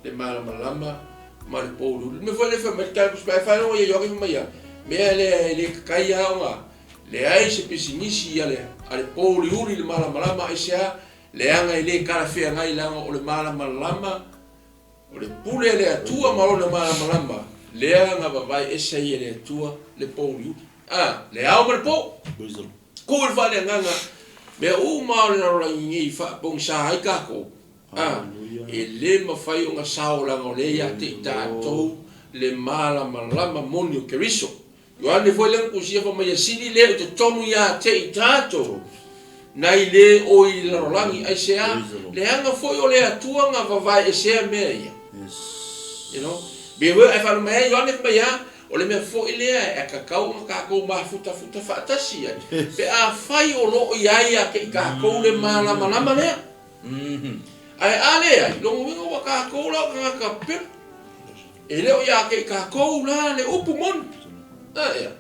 [SPEAKER 2] le malamalama ma le pouliuli. Le mea foi lea fai mai le tali pa e faalogo ia Ioane fai mai ia, mea lea e le kakai a ona leai se pisinisi ia le a le pouliuli i le malamalama aisea leaga e le talafeagai leaga o le malamalama O le pule a le Atua ma Lona malamalama, lea na vavae ese ai e le Atua le pouliuli. A, le ao ma le po. Ku i le faaleagaga, mea uma o le lalolagi nei i faapogisa ai takou. A, e lē mafai ona sao leaga o lea ia te i tatou le malamalama moni o Keriso. Ioane foi lea na tusia fai mai e sili lea i totonu ia te i tatou nai le o i le lalolagi. Aisea? Leaga foi o le Atua na vavae esea mea ia. You know? Pei foi ae faalogo mai ai Ioane fai mai a, o le mea foi lea e tatau ona tatou mafutafuta faatasi ai, pe afai o lo o i ai ia te i tatou le malamalama lea. Ae a leai, lona uiga ua tatou la o tagata pepelo. E le o ia te i tatou la le upu moni. Ea,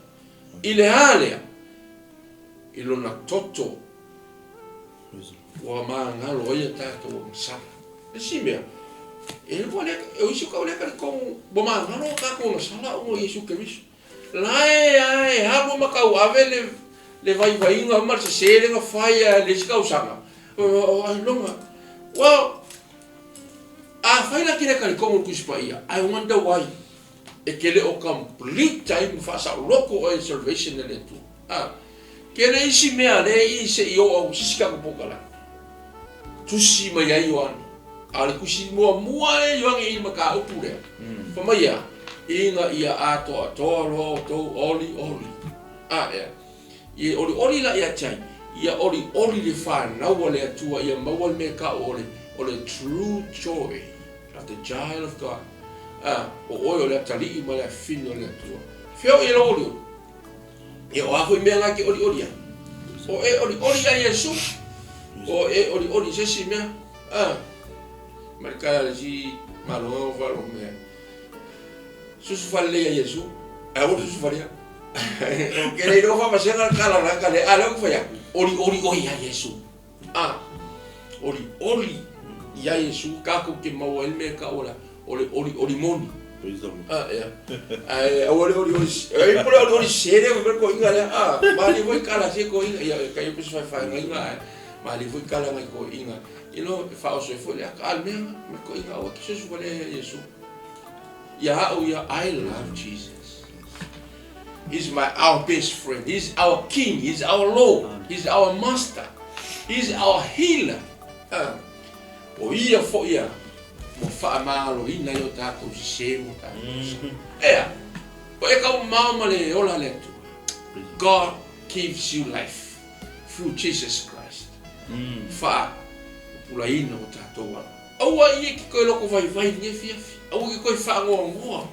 [SPEAKER 2] i le a lea? I lona toto ua magalo ai a tatou agasala. Le isi mea, e ua le, o isi o kau le talitonu ua magalo a tatou agasala ona o Iesu Keriso. La e a e alu ma tauave le le vaivaiga ma le sese lea na fai a i le isi tausaga, ailoga, well, afai la e te le talitonu i le Tusi Paia, I wonder why e te le o complete ai ma faasaoloto oe i le salvation a le Atua. A, tele isi mea lea i se i oo au i se isi tatou polokalame. Tusi mai ai Ioane. A o le tusi muamua lea Ioane i le mataupu lea, fai mai a, ina ia atoatoa loa outou olioli. A ea, ia olioli la ia te ai, ia olioli le fanau a le Atua ia maua le mea e tau o le, o le true joy of the child of God. A, o oe o le atalii ma le afafine o le Atua. Fea o i e lou olioli? Ia, o a foi mea la e te olioli ai? O e olioli ia Iesu? O e olioli i se isi mea? A, ma le tala a le isi maloga o falo mea. Susu fale ia Iesu, ae aua le susu fale ia. O ke le iloa faavasega le tala la tala, a lea ou te fai atu, olioli oe ia Iesu. A, olioli ia Iesu, tatou te maua ai le mea e tau o le a? O le olioli moni. A, ea. Ae aua le olioli, e po le olioli sese lea fai mai le toeaina lea, a, malie foi tala a si toeaina, ia e tai pei o se faefaegaiga ae malie foi tala a nai toeaiina, you know, e faaoso ai foi le ata. A o le mea lena, ma le toeaina aua e te susu valea ia Iesu. Ia au ia, I love Jesus. He's my our best friend. He's our king. He's our Lord. He's our master. He's our healer. Ah, o ia foi a ua faamagaloina ai o tatou sese ma o tatou sa. Ea, o e taumamao ma le ola a le Atua. God gives you life through Jesus Christ. Faapupulaina o tatou ala. Aua ia e te toe loko vaivai i lenei afiafi. Aua e te toe faanoanoa.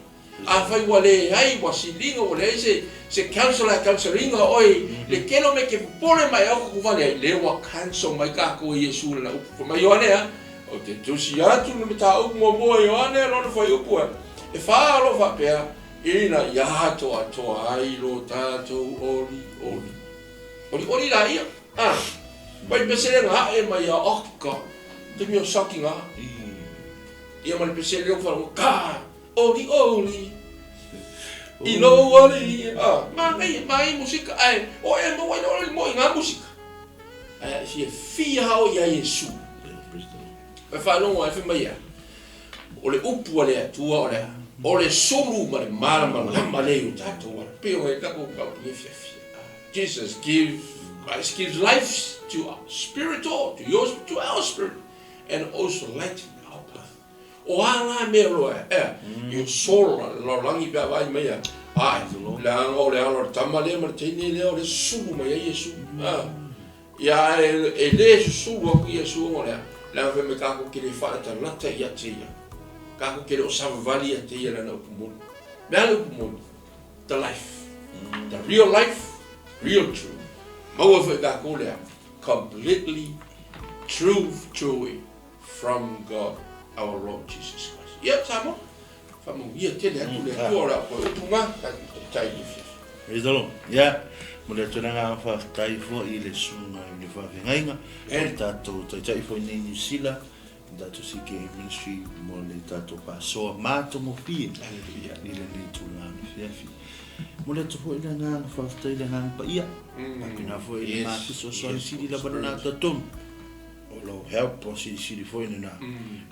[SPEAKER 2] Afai ua leai, ua siliga, ua leai se, se counsellor e counsel ina oe i le tele o mea e te popole mai ai o tatou ai, lea ua cancel mai tatou e Iesu lana upu. Fai mai Ioane a, Ou te tusi atu le mataupu muamua Ioane lona fuaiupu e, e fa o lo o faapea, ina ia atoatoa ai lo tatou olioli. Olioli laia, a, mai pesele na ae mai a, oh God, taimi o sakiga, ia ma le pesele lea ua faalogo, ka! Olioli i lou alii. Ah, manaia, manaia musika, ae o e maua ai loa le moe i ngā musika. Ae fiafia lava oe i a Iesu. E faalogo ai, fai mai a, o le upu a le Atua o le a? O le sulu ma le malamalama lea i o tatou ala. Pei ona i ai tatou mataupu nei fiafia. Jesus give, Christ gives life to our spirit, to your spirit, to our spirit, and also light in our path. O a la mea loa e, i o sola le lalolagi pe a vaai mai a, ae, leaga o le ala o le tama lea ma le teine lea o lea susulu mai ai Iesu. A, ia ae e le susulu atu Iesu ona o le a? Leaga fai mai tatou te le faalatalata ia te ia. Tatou te le o savavali ia te ia lana upu moni. Mea le upu moni? The life. The real life, real truth. Maua foi tatou le a? Completely true joy. From God our Lord Jesus Christ. Ia, Samoa, faamanuia tele atu le Atua o le a toe upu ma tatou taitai i le afiafi.
[SPEAKER 1] Praise the Lord. Ia, momoli atu le agaga faafetai foi i le susuga i le faafeagaiga, o le tatou taitai foi nei i Niu Sila, le tatou CKA Ministry mo le tatou faasoa matagofie i lenei itula afiafi. Momoli atu foi le agaga faafetai i le Agaga Paia, faapena foi i le ma fesoasoani sili lava lena talitonu. O lou help o silisili foi lena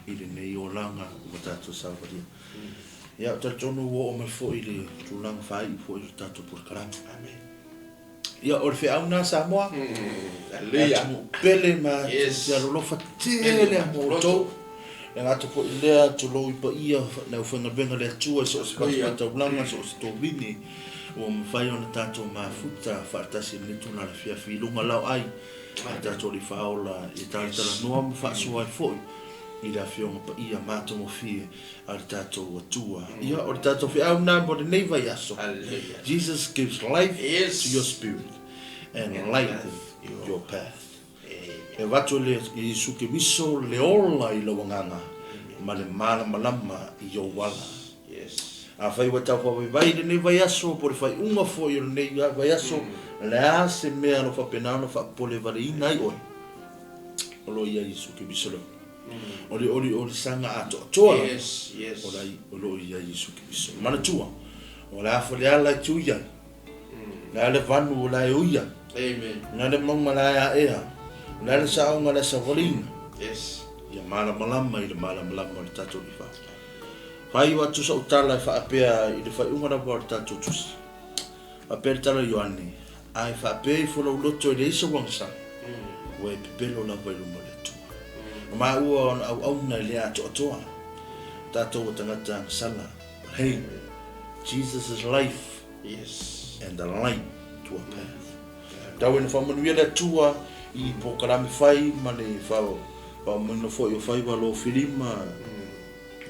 [SPEAKER 1] i lenei olaga ua tatou sauvalia. Ia, ou te talitonu ua oo mai foi i le tulaga faaiu foi o le tatou polokalame.
[SPEAKER 2] Amen.
[SPEAKER 1] Ia, o le feau lena Samoa.
[SPEAKER 2] Hallelujah.
[SPEAKER 1] Atunuu pele ma te alolofa tele mo outou. Le gata foi lea, tulou i paia le aufaigaluega a le Atua i so o se fatafaitaulaga, so o se tovini ua mafai ona tatou mafuta faatasi i lenei tulaga afiafi i luga laoai a le tatou Alii Faaola e talatalanoa ma faasoa ai foi i le Afioga Paia matagofie a le tatou Atua. Ia, o le tatou feau lena mo lenei vaiaso. Jesus gives life to your spirit and lighten your path. E avatu e le Iesu Keriso le ola i lou agaga ma le malamalama i ou ala. Afai ua tau faavaivai lenei vaiaso po o le faaiuga foi o lenei vaiaso, o le a se mea o lo o faapena ona faapolevaleina ai oe? O lo o i ai Iesu Keriso lea. O le oliolisaga atoatoa lava o lo o i ai Iesu Keriso. Manatua, o le a foi le ala e te ui ai, O le a le vanu o la e uia.
[SPEAKER 2] Amen.
[SPEAKER 1] O le a le mauga la e aea. O le a le saoga la e savaliina.
[SPEAKER 2] Yes.
[SPEAKER 1] Ia malamalama i le malamalama o le tatou Alii Faaola. Faaiu atu sau tala e faapea i le faaiuga lava o le tatou tusi. Faapea le tala a Ioane, A e faapea ifo lou loto e leai sou agasala, ua e pepelo lava i luma o le Atua. O maua ona auauna e le atoatoa, o tatou o tagata agasala. But hey, Jesus is life.
[SPEAKER 2] Yes.
[SPEAKER 1] And the light to our path. Tau ina faamanuia le Atua i polokalame fai ma le faaumaina foi o faiva lo filima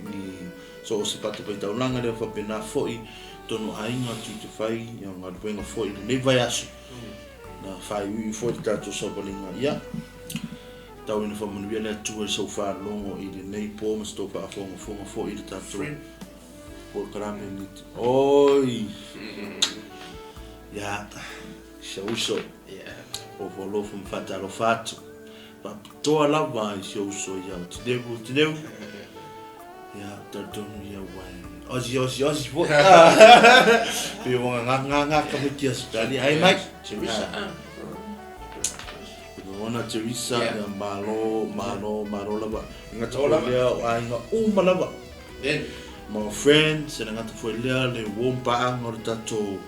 [SPEAKER 1] i so o se fatafaitaulaga lea faapena foi tonu aiga tu te fai ia galuega foi i lenei vaiaso na faaiuiu foi le tatou savaliga ia tau ina faamanuia le Atua i sau faalogo i lenei po ma se tou faafogafoga foi i le tatou Polokalame niti. Oi! Ia, si ou uso. Ofo alofa ma faatalofa atu. Faapitoa lava i si ou uso ia o Tineu, o Tineu. Ia, talitonu ia ua e Osi, osi, osi foi. Pe ua ngā ngā ngā ka miti Australia. Hey, mate.
[SPEAKER 2] Teresa.
[SPEAKER 1] Ona Teresa, ia malo, malo, malo lava. Ngata o lea o aiga uma lava.
[SPEAKER 2] Amen.
[SPEAKER 1] My friends, e le gata foi lea le uo ma paaga o le tatou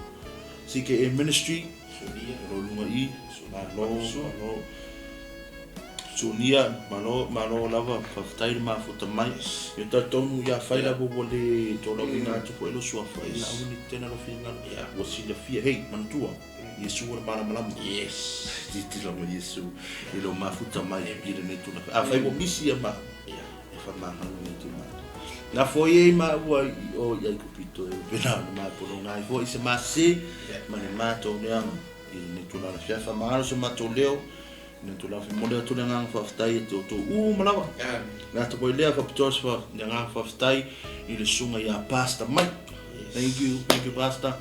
[SPEAKER 1] CKA Ministry,
[SPEAKER 2] Sunia.
[SPEAKER 1] O lo o luga i, malo, malo, Sunia, malo, malo lava, faafetai le mafuta mai. Ia talitonu ia fai lava ua le tolaulauina atu foi lou suafa, ia aua ne i tetena lou finagalo. Ua silafia, hei, manatua, Iesu o le malamalama.
[SPEAKER 2] Yes.
[SPEAKER 1] Tilotilo mai Iesu i lou mafuta mai i lenei tulaga. Afai ua misi ia maua, e famagalo nei te matou. Na foi ai maua i o i Aikupito e pena ona mapologa ai foi se mase ma le matou leaga i lenei tulaga fia famagalo so matou leo i lenei tulaga fia momoli atu le agaga faafetai ia te outou uma lava. Le ata foi lea faapitoa se le agaga faafetai i le susuga ia Pastor Mike. Thank you, thank you Pastor.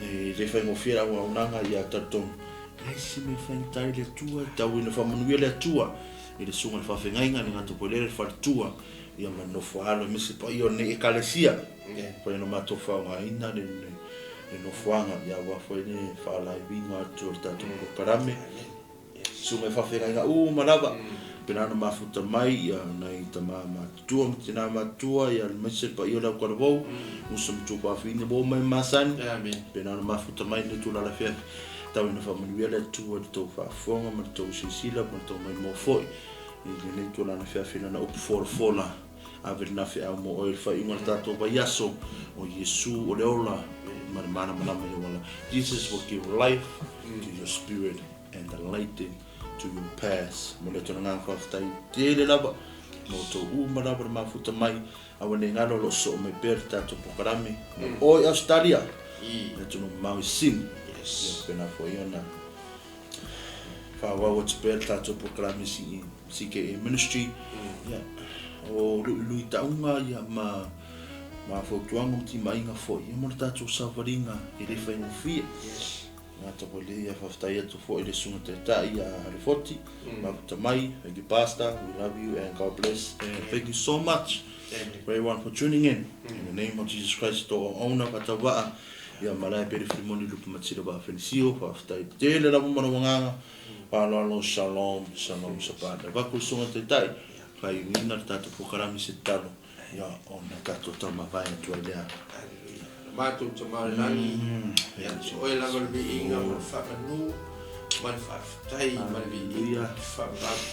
[SPEAKER 1] E le faigofie le auaunaga ia talitonu. Leai se mea faigata ai le Atua, e tau ina faamanuia le Atua i le susuga i le faafeagaiga, le gata foi lea le faletua, ia ma le nofo alo aemaise le paia o lenei Ekalesia. Mafai ona matou faaaogaina le nofoaga ia aua foi le faalaiviga atu o le tatou polokalame. Susuga i faafeagaiga uma lava, pena ona mafuta mai ia nai tama matutua ma tina matutua ia aemaise le paia o le autalavou, uso ma tuafafine ua omai masani, pena ona mafuta mai lenei itula afiafi. Tau ina faamanuia le Atua i le tou faafofoga ma le tou silasila ma le tou maimoa foi i lenei itula afiafi i lana upu folafola. Ave lena feau mo oe i le faaiuga o le tatou vaiaso, o Iesu o le ola ma le malamalama i ou ala. Jesus will give life to your spirit and the light to your path. Momoli atu le agaga faafetai tele lava mo outou uma lava le mafuta mai. Aua ne i galo o lo o sosoo mai pea le tatou polokalame o i Ausetalia, le atunuu mamao i Sini. Ia faapena foi ona faaauau atu pea le tatou polokalame i CKA Ministry. Ia, o luiluitauga ia ma ma fautuaga ma timaiga foi ia mo le tatou savaliga e le faigofie. Gata foi lea, ia faafetai atu foi i le Susuga Taitai ia Halefoti, mafuta mai. Thank you Pastor, we love you and God bless and thank you so much for everyone for tuning in. In the name of Jesus Christ, tō auauna whatauvaa, ia malae pere Filimoni lupu matila vaa Fenisio, faafetai tele lava ma lou agaga, faaaloalo, shalom, shalom, shabbat. E avatu i le Susuga Taitai, faaiuina le tatou polokalame se tatalo. Ia, ona tatou taumavae atu ai lea.
[SPEAKER 2] Hallelujah. Lo matou Tama o le Lagi, ia te oe lava le viiga ma le faamanu ma le faafetai ma le viiga ma le faamamalu.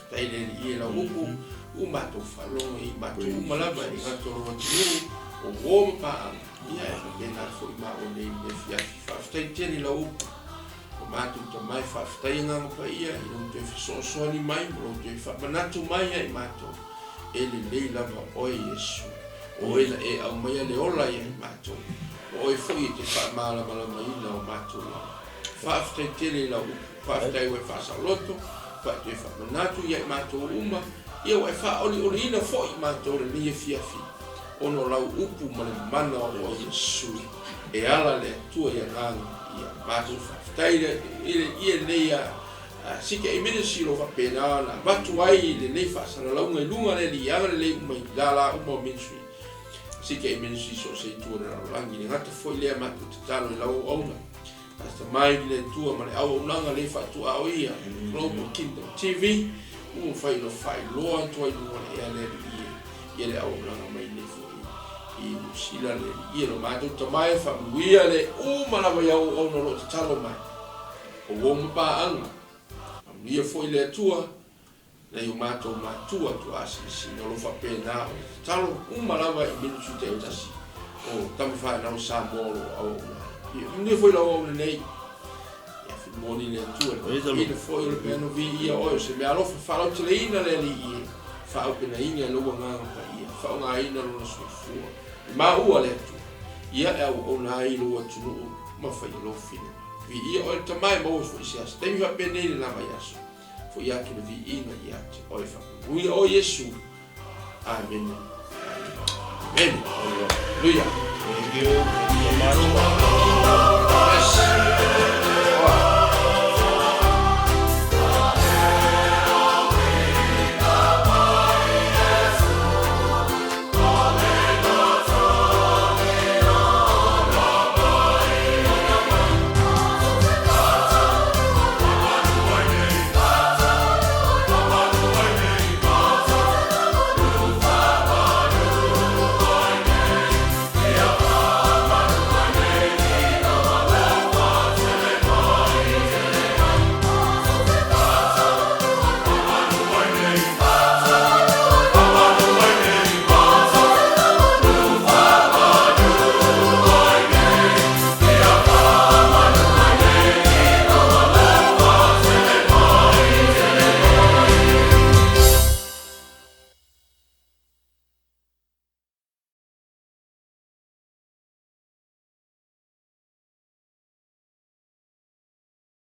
[SPEAKER 2] Faafetai le Alii e lau upu Ua matou faalogo i matou uma lava e le gata o lou atunuu, o uo ma paaga, ia e faapena foi maua nei i lenei afiafi. Faafetai tele i lau upu. O matou tama e faafetai Agaga Paia i lou toe fesoasoani mai ma lou toe faamanatu mai ia i matou, e lelei lava oe Iesu. O oe na e aumaia le ola ia i matou, o oe foi e te faamalamalamaina o matou lala. Faafetai tele i lau upu. Faafetai ua e faasaoloto, ua e toe faamanatu ia i matou uma, ia ua e faaolioliina foi i matou lenei afiafi, ona o lau upu ma le mana o oe Iesu, e ala le Atua i Agaga ia matou faafetai i lenei CKA Ministry o lo o faapena ona avatu ai lenei faasalalauga i luga le liaga lelei uma i lala uma o ministry CKA Ministry so o se itu o le lalolagi. Le gata foi lea matou tatalo i lau auauna Pastor Mike le Atua ma le auaunaga le faatuaoia Global Kingdom TV ua mafai ona faailoa atu ai luga o le ea le Alii e ia le auaunaga mai nei foi i Niu Sila le Alii e lo matou tama e faamanuia le uma lava i auaunaga o lo o tatalo mai o uo ma paaga faamanuia foi le Atua Nai o matou matua tuaasilasila o lo o faapena ona tatalo uma lava i ministry taitasi o tama fanau Samoa o lo o auauna ai. Ia manuia foi lau auauna nei. Ia filmoni le Atua le ina foi o le peano viia oe o se mea alofa faalauteleina le Alii e faaaupegaina e lou agaga paia faaaogaina lona soifua i maua le Atua ia e auauna ai lou atunuu ma faia lou finagalo. Viia oe le Tama e maua foi se aso taimi faapenei le la vaiaso. Foi atu le viiga ia te oe faamanuia oe Iesu. Amene. Amene. Haleluia.
[SPEAKER 1] Thank you. Thank you so much.